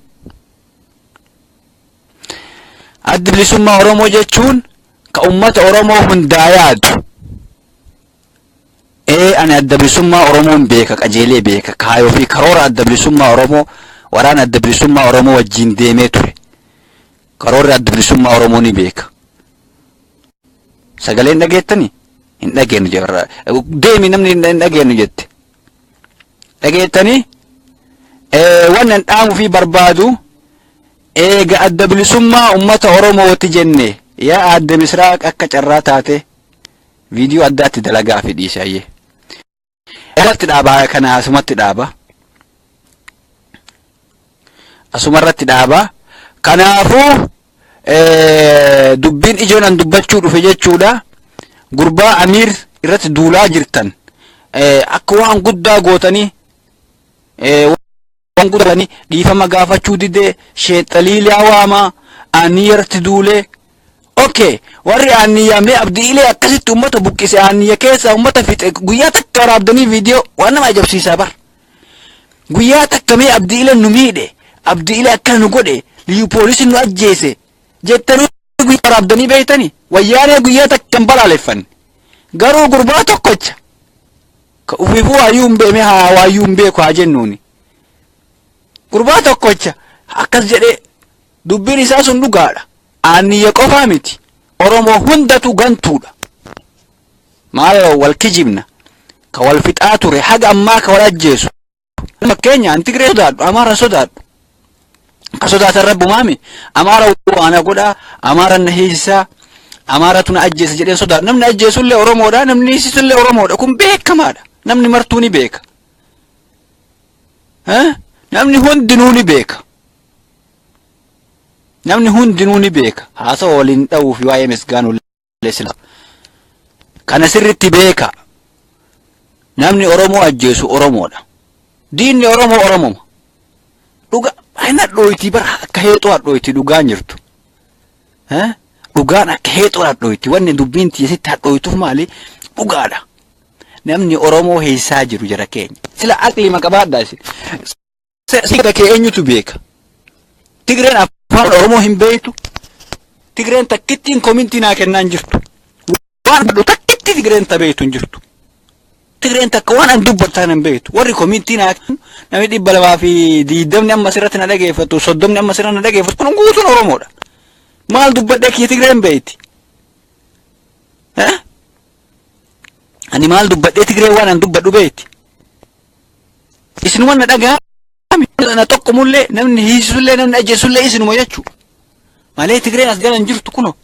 Adda bilisummaa Oromoo jechuun ka ummata Oromoo hundaa yaadu. Ee, ani adda bilisummaa Oromoon beeka, qajeelee beeka. Kaayoo fi karoora adda bilisummaa Oromoo, waraana adda bilisummaa Oromoo wajjin deemee ture. Karoorri adda bilisummaa Oromoo ni beeka. Sagaleen dhageettanii? Hin dhageenyu jedha. Deemi, namni hin dhageenyu jette. Dhageettanii? Wannan dhaamuu fi barbaadu, eega adda bilisummaa ummata Oromooti jenne, yaa aadde Misraaq, akka carraa taate viidiyoo addaatti dalagaa fi dhiise ayyee. Irratti dhaabaa kana, asumatti dhaaba. Asumarratti dhaaba. Kanaafuu dubbiin ijoon an dubbachuu dhufe jechuudha. Gurbaa Amiir irratti duulaa jirtan, akka waan guddaa gootanii, waan guddatanii dhiifama gaafachuu didee sheexxaliilaa waamaa aanni irratti duulee. Okay, warri aanniyaa mee Abdiilee akkasitti uummata buqqise, aanniya keessa uummata fixe, guyyaa takka waraabdanii viidiyoo, waan nama ajabsiisaa bar. Guyyaa takka mee Abdiilee nu miidhe, Abdiilee akkana nu godhe, liyu poolisiin nu ajjeese jettanii guyyaa waraabdanii beektanii? Wayyaanee guyyaa takka hin balaaleffanne. Garuu gurbaa tokkocha ka ufiifuu waayyuu hin beekne, haa waayyuu hin beeku haa jennuuni. Gurbaa tokkocha akkas jedhee dubbiin isaa sun dhugaadha. Aaniyya qofaa miti. Oromoo hundatu gantuudha. Maal wal kijibna? Ka wal fixaa ture, haga ammaa ka wal ajjeesu. Fakkeenya, an Tigree sodaadhu, Amaara sodaadhu. Ka sodaatan rabbumaami. Amaara waana godhaa, Amaara na hiisisaa, Amaaratu na ajjeesa jedheen sodaadhu. Namni ajjeesullee Oromoodha, namni hiisisullee Oromoodha. Kun beekamaadha. Namni martuu ni beeka. Namni hundinuu ni beeka. Namni hundinuu ni beeka. Haasawa waliin dha'uu fi waa'ee misgaanuu sila. Kana sirritti beeka. Namni Oromoo ajjeesu Oromoodha. Diinni Oromoo Oromoma. Dhuga hin hadhooyti bara, akka heexoo hadhooyti dhugaan jirtu. Dhugaan akka heexoo hadhooyti. Wanni dubbiin tiyyasitti hadhooytuuf maali? Dhugaadha. Namni Oromoo heessaa jiru jara keenya. Sila aqlii maqabaadhaa isin. Sida kee eenyutu beeka? Tigreen afaan Oromoo hin beektu. Tigreen takkittiin komintii naa kennaa hin jirtu. Waan badhu takkitti Tigreen ta beektu hin jirtu. Tigreen takka waan an dubbatu tana hin beektu. Warri komiitii naa namni 220 amma asirratti na dhageeffatu, 30 amma asirratti na dhageeffatu kun guutuun Oromoodha. Maal dubbadhee kiyya Tigreen beekti? Ani maal dubbadhee Tigreen waan an dubbadhu beekti? Isinuma na dhagaa na tokkomullee, namni hiisullee, namni ajjeesullee isinuma jechuudha. Malee Tigreen as galan jirtu kuno.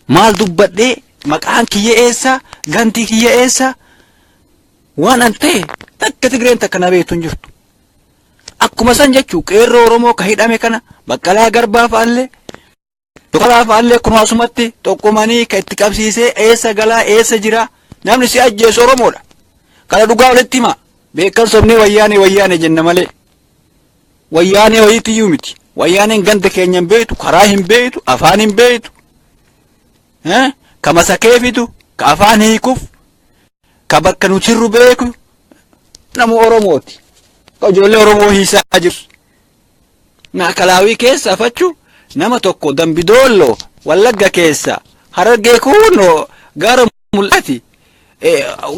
Maal dubbadhee, maqaan kiyya eessa, gantii kiyya eessa, waan an ta'e takka Tigreen takka na beektu hin jirtu. Akkuma san jechuu qeerroo Oromoo ka hidhame kana, Baqqalaa Garbaa fa'allee, Dokalaa fa'allee, kunoo asumatti tokkumanii ka itti qabsiisee eessa galaa, eessa jira, namni si ajjeesu Oromoodha. Kana dhugaa walitti hima. Beekan sobnee wayyaanee wayyaanee jenna malee. Wayyaanee wayiitiyyuu miti. Wayyaaneen ganda keenya hin beektu, karaa hin beektu, afaan hin beektu. Ka masakee fidu, ka afaan hiikuuf, ka bakka nu jirru beeku namu Oromooti. Ka ijoollee Oromoo hiisaa jiru. Maakalaawii keessa afachu nama tokko Dambidoollo, Wallagga keessa, Harargee kunoo gaara mul'ati.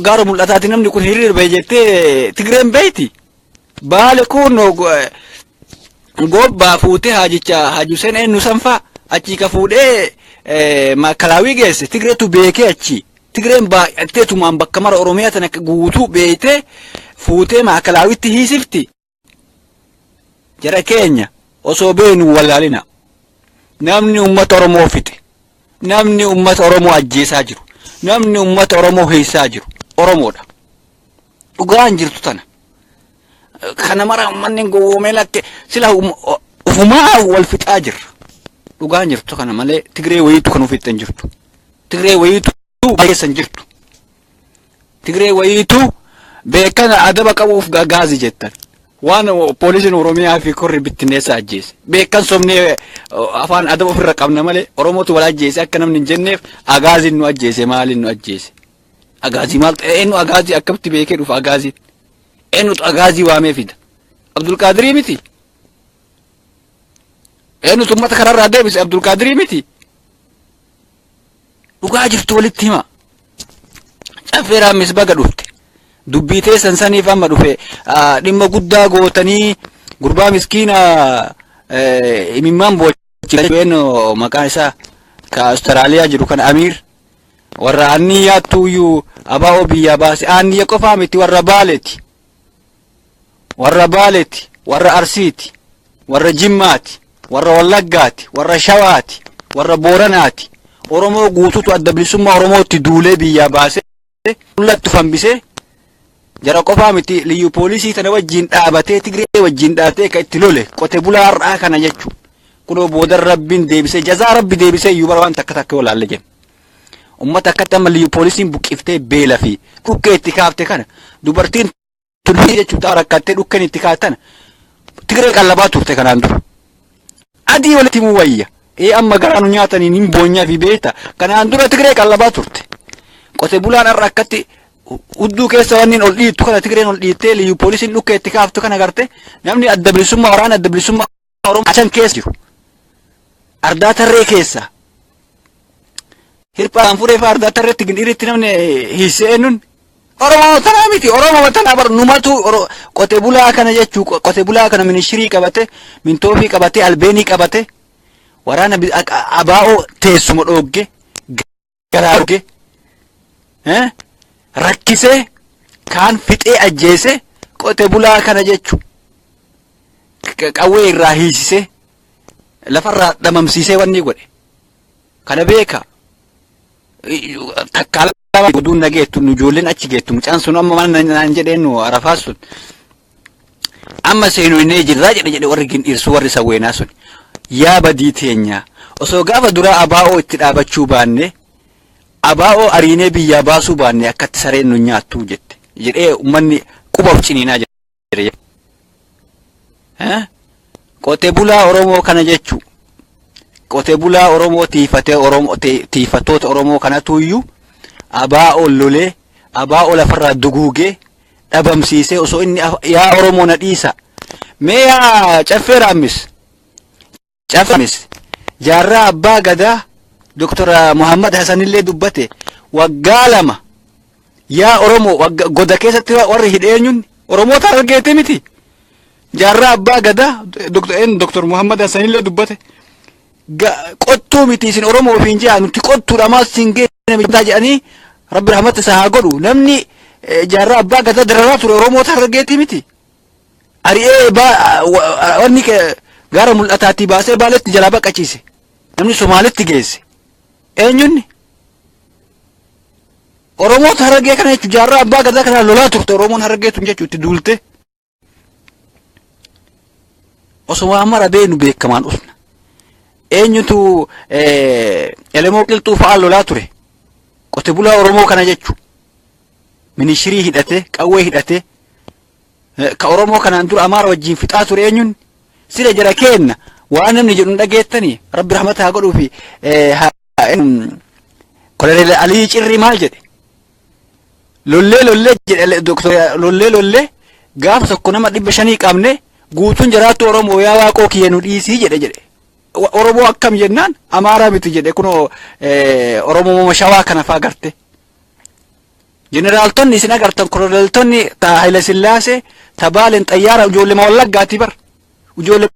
Gaara mul'ataati namni kun hiriira bahe jettee Tigreen beeyti. Baale kunoo gobbaa fuutee haajicha Haaji Hussein eenyu sanfaa achii ka fuudhee maakalaawii geesse Tigreetu beekee achi. Tigreen baay'atteetumaan bakka mara Oromiyaa tana guutuu beeytee fuutee maakalaawitti hiisifti. Jara keenya, osoo beenu wallaalina. Namni uummata Oromoo fixe. Namni uummata Oromoo ajjeesaa jiru. Namni uummata Oromoo hiisaa jiru. Oromoodha. Dhugaan jirtu tana. Kana mara uummanni gowwoomee lakke sila ufumaa wal fixaa jirra. Dhugaan jirtu kana malee Tigree wayiitu kan ofitti hin jirtu. Tigree wayiitu keessa hin jirtu. Tigree wayiitu beekana adaba qabuuf gagaazi jettan. Waan poolisiin Oromiyaa fi korri bittinneessa ajjeese. Beekan sobnee afaan adaba ofirra qabna malee Oromootu wal ajjeese akka namni hin jenneef agaaziin nu ajjeese, maaliin nu ajjeese? Agaazii maal ta'e, eenyu agaazii akkamitti beekee dhufa agaaziin? Eenyutu agaazii waamee fida? Abdulqaadirii miti. Eenyutu uummata kanarraa deebise? Abdulqaadirii miti. Dhugaa jirtu walitti hima. Caffee Raammis baga dhufte. Dubbii teessan saniif amma dhufe, dhimma guddaa gootanii gurbaa miskiina imimmaan boochisa, maqaan isaa ka Awustiraaliyaa jiru kan Amiir, warra anniyyaattu iyyuu abaa'oo biyyaa baase. Anniyya qofaa miti, warra Baaleeti. Warra Baaleeti, warra Arsiiti, warra Jimmaati, warra Wallaggaati, warra Shawaati, warra Booranaati. Oromoo guutuutu Adda Bilisummaa Oromootti duulee biyyaa baasee mul'attu fambisee. Jara qofaa miti, liyyu poolisii tana wajjin dhaabatee, Tigree wajjin dhaabatee ka itti lole qote bulaa har'aa kana jechuudha. Kunoo boodan Rabbiin deebisee, jazaa Rabbi deebisee iyyuu bara waan takka takka walaalle jenna. Uummata akkatti amma liyyu poolisiin buqqiftee beela fi dhukkee itti kaafte kana, dubartiin tullee jechuudha, rakkattee dhukkeen itti kaatana Tigree qallabaa turte kanaan dura. Adii walitti himuu wayya. Ee, amma garaa nu nyaataniin hin boonyaa fi beekta. Kanaan dura Tigree qallabaa turte. Qote bulaan har'a akkatti hudduu keessa wanni ol dhiittu kana, Tigreen ol dhiittee liyyu poolisiin dhukkee itti kaaftu kana garte, namni Adda Bilisummaa, waraana Adda Bilisummaa Oromoo achan keessa jiru. Ardaa Tarree keessa. Hirphaan furee fa'aa Ardaa Tarreetti Gindhiiritti namni hiisee eenyuun? Oromoo tanaa miti. Oromoo tanaa bar numatu qote bulaa kana jechuu, qote bulaa kana minishirii qabate, mintoofii qabate, albeenii qabate, waraana abaa'oo teessuma dhoogge, garaa dhoogge, rakkisee, kaan fixee ajjeese qote bulaa kana jechuu qawwee irraa hiisisee lafarraa dhamamsiisee wanni godhe kana beeka. Takkaa lama oduun nageettu nu ijoolleen achi geettu, mucaan sun amma maal naan jedheen, nu Arafaa sun amma seenu inni jirraa jedhe warri Gindhiirsu, warri Sawweenaa sun, yaa badii teenya, osoo gaafa duraa abaa'oo itti dhaabachuu baanne, abaa'oo ariinee biyyaa baasuu baanne, akkatti sareen nu nyaattu jette jedhee uummanni quba of ciniinaa jira. Qote bulaa Oromoo kana jechuu, qote bulaa Oromoo tiifatee, Oromoo tiifattoota Oromoo kanatu iyyuu abaa'oo lolee, abaa'oo lafarraa duguugee dhabamsiisee. Osoo inni yaa Oromoo na dhiisa, mee yaa Caffee Raammis, Caffee jaarraa abbaa gadaa Dr. Muhammad Hassanillee dubbate, waggaa 2 Yaa Oromoo, goda keessatti warri hidhe eenyuun? Oromoota Harargeeti miti. Jaarraa Abbaa Gadaa Doktor Muhammad Hassanillee dubbate. Qottuu miti isin Oromoo ofiin jedhaa, nuti qottuudha, maal siin geenne jedhanii. Rabbi rahmata isaa haa godhu. Namni Jaarraa Abbaa Gadaa dararaa ture Oromoota Harargeeti miti. Ari'ee wanni gaara Mul'ataatii baasee Baaletti jalaa baqachiise. Namni Somaalitti geesse. Eenyunni? Oromoota Harargee kana jechuun Jaarraa Abbaa Gadaa kana lolaa turte Oromoon Harargee tun jechuun itti duulte. Osoo waan mara beenu beekamaan dhufna. Eenyutu Elemoo Qilxuu fa'aa lolaa ture? Qote bulaa Oromoo kana jechuun. Minishirii hidhatee, qawwee hidhatee, ka Oromoo kanaan dura Amaara wajjin fixaa ture eenyuun? Sila jara keenna, waan namni jedhu hin dhageettanii? Rabbi rahmata haa godhuu fi Koloneel Alii Cirrii maal jedhe? Lollee lollee jedhe Doktor, lollee lollee gaafa tokko nama 500 qabne, guutuun jaraattu Oromoo, yaa Waaqoo kiyya nu dhiisii jedhe. Oromoo akkam jennaan, Amaaraa miti jedhe, kunoo Oromoo Shawaa kana faa garte. Jeneraaltonni isin agartan, koloneeltonni ta Haile Sillaasee ta Baaleen xayyaara, ijoollee Wallaggaati bar. Ijoollee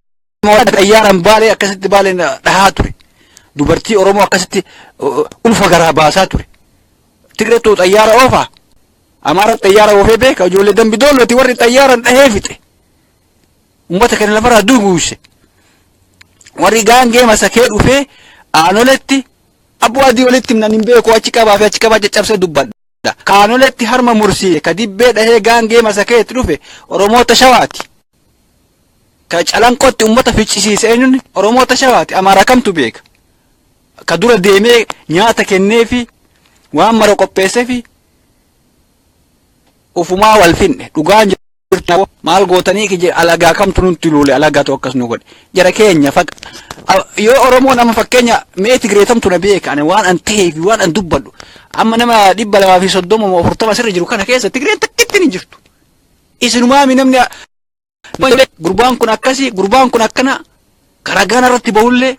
Wallaggaa xayyaaraan Baalee akkasitti Baaleen dhahaa ture. Dubartii Oromoo akkasitti ulfa garaa baasaa ture. Tigreetu xayyaara oofaa. Amaara xayyaara oofee beeka? Ijoollee Dambi Doollooti warri xayyaaraan dhahee fixe. Uummata kana lafarraa duguuse. Warri gaangee masakee dhufee Aanoletti abboo adii walitti himnan hin beeku, achi qabaa fi achi qabaa caccabsee dubbadha. Kaanoletti harma mursiise, ka dibbee dhahee gaangee masakee itti dhufe Oromoota Shawaati. Ka Calanqootti uummata ficcisiise eenyuun? Oromoota Shawaati. Amaara kamtu beeka? Ka dura deemee nyaata kenneefi waan mara qopheesseefi ufumaa wal finne. Dhugaan jirtu maal gootanii kije? Alagaa kamtu nutti luule? Alagaatu akkas nu godhe. Jara keenya, yoo Oromoon amma fakkeenya mee Tigreetamtu na beeka, ani waan an ta'ee fi waan an dubbadhu amma nama 230 moo 40 sirri jiru kana keessa Tigreen takkitti hin jirtu. Isinumaami namni gurbaan kun akkasii, gurbaan kun akkana karaa irratti bahullee,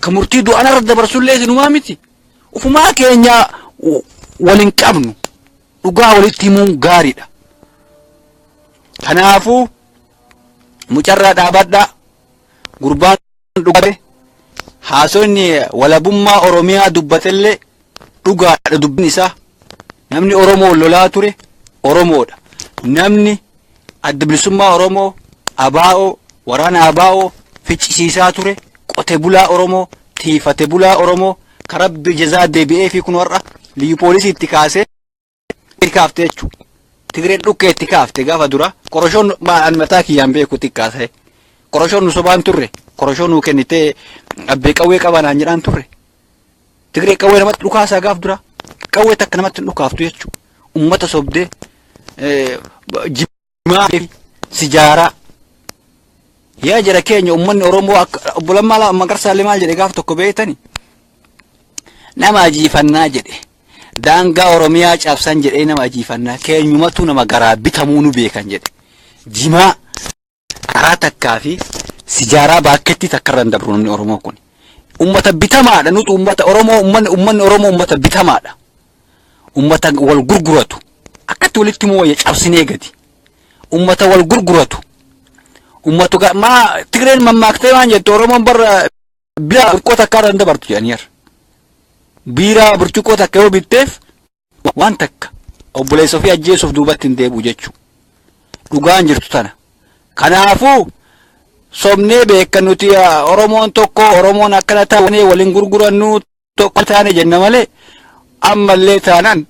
ka murtii du'aan irratti dabarsullee isinumaa miti. Ufumaa keenya waliin qabnu, dhugaa walitti himuun gaariidha. Kanaafuu mucarraa dhaabadhaa. Gurbaan dhugaate haasonni walabummaa Oromiyaa dubbatellee dhugaadha dubbiin isaa. Namni Oromoo lolaa ture Oromoodha. Namni Adda Bilisummaa Oromoo, ABO, waraana ABO ficcisiisaa ture qote bulaa Oromoo, tiifate bulaa Oromoo, ka Rabbi jazaa deebi'ee fi kun warra liyyu poolisii itti kaasee itti kaafte jechuudha. Tigreen dhukkee itti kaafte gaafa dura koroshoon an mataa kiyyaan beeku xiqqaa ta'e. Koroshoon nu sobaan turre, koroshoo nuu kennitee abbee qawwee qabanaan jedhaan turre. Tigree qawwee namatti dhukaasaa gaaf dura, qawwee takka namatti hin dhukaaftu jechuudha. Uummata sobdee jimaa fi sijaaraa. Yaa jara keenya, uummanni Oromoo akka obbo Lammaa Magarsaallee maal jedhe gaaf tokko beektani? Nama ajiifannaa jedhe. Daangaa Oromiyaa cabsan jedhee nama ajiifannaa, keenyumatu nama garaa bitamuu nu beekan jedhe. Jimaa karaa takkaa fi sijaaraa baakketti takka irra hin dabru namni Oromoo kun. Uummata bitamaadha nuti uummata Oromoo, uummanni Oromoo uummata bitamaadha. Uummata wal gurguratu. Akkatti walitti himuu wayya cabsinee gadi. Uummata wal gurguratu. Uummatu maa Tigreen mammaaktee waan jettu, Oromoon barra biiraa burcuqqoo takka irra hin dabartu jedhaniira. Biiraa burcuqqoo takka yoo bitteef waan takka obboleessa ofii ajjeesuuf duubatti hin deebi'u jechuudha. Dhugaan jirtu tana. Kanaafuu sobnee beekan nuti Oromoon tokko, Oromoon akkana taanee waliin gurgurannu tokko taane jenna malee, ammallee taanaan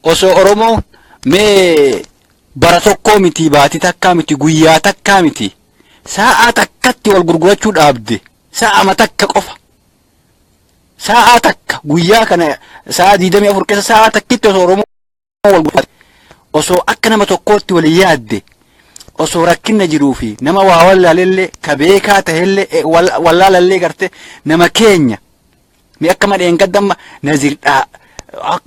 osoo Oromoon mee bara tokkoo miti, baatii takkaa miti, guyyaa takkaa miti, sa'a takkatti wal gurgurachuu dhaabde, sa'a takka qofa, sa'a takka, guyyaa kana sa'a 24 keessa sa'a takkitti osoo Oromoo wal gurgurate, osoo akka nama tokkootti wal yaadde, osoo rakkinna jiruu fi nama waa wallaalellee, ka beekaa tahellee, wallaalallee garte nama keenya mi akka madheen gaddamma nazirdhaa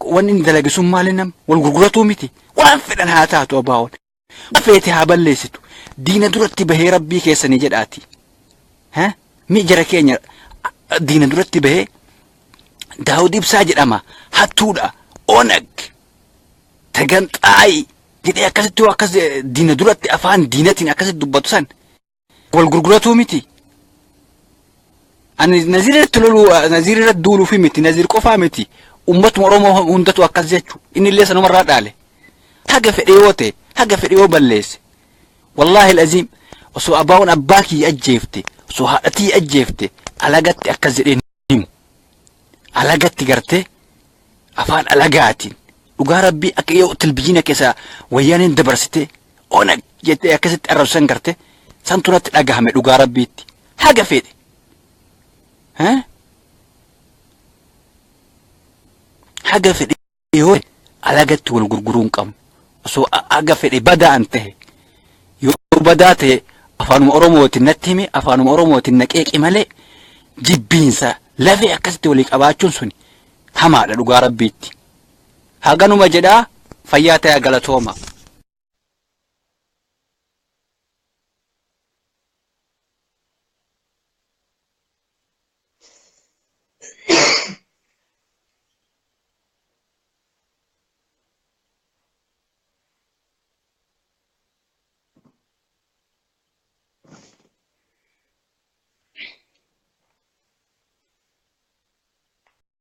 wanni inni dalage sun maali? Nama wal gurguratuu miti. Waan fedhan haa taatu, abaawon waan feete haa balleessitu, diina duratti bahee rabbii keessanii jedhaati. Ha? Mi jara keenya, diina duratti bahee Daawud Ibsaa jedhama, hattuudha, Onag. Taganxaayi jedhee akkasitti yoo akkas diina duratti afaan diinatiin akkasitti dubbatu san wal gurguratuu miti. Ani Naziir irratti loluu, Naziir irratti duuluufi miti, Naziir qofaa miti. Ummatuma Oromoo hundatu akkas jechu. Inni illee sanumarraa dhaale. Haga fedhe yoo ta'e, haga fedhe yoo balleesse. Wallaahi al-aziim, osoo abaa'oon abbaa kiyya ajjeefte, osoo haadha tiyya ajjeefte, alagatti akkas jedhee himu. Alagatti gartee afaan alagaatiin dhugaa rabbii akka yoo televizyiina keessa wayyaaneen dabarsite Onag jettee akkasitti arrabsan garte santu natti dhagahame dhugaa rabbiitti. Haga fedhe. Haga fedhe yoo alagatti wal gurguruu hin qabnu. Osoo haga fedhe badaa an tahe, yoo badaa ta'e afaanuma Oromootiin natti himi, afaanuma Oromootiin na qeeqi malee jibbiinsa lafee akkasitti walii qabaachuun suni hamaadha dhugaa rabbiitti. Haganuma jedhaa, fayyaa ta'aa, galatooma.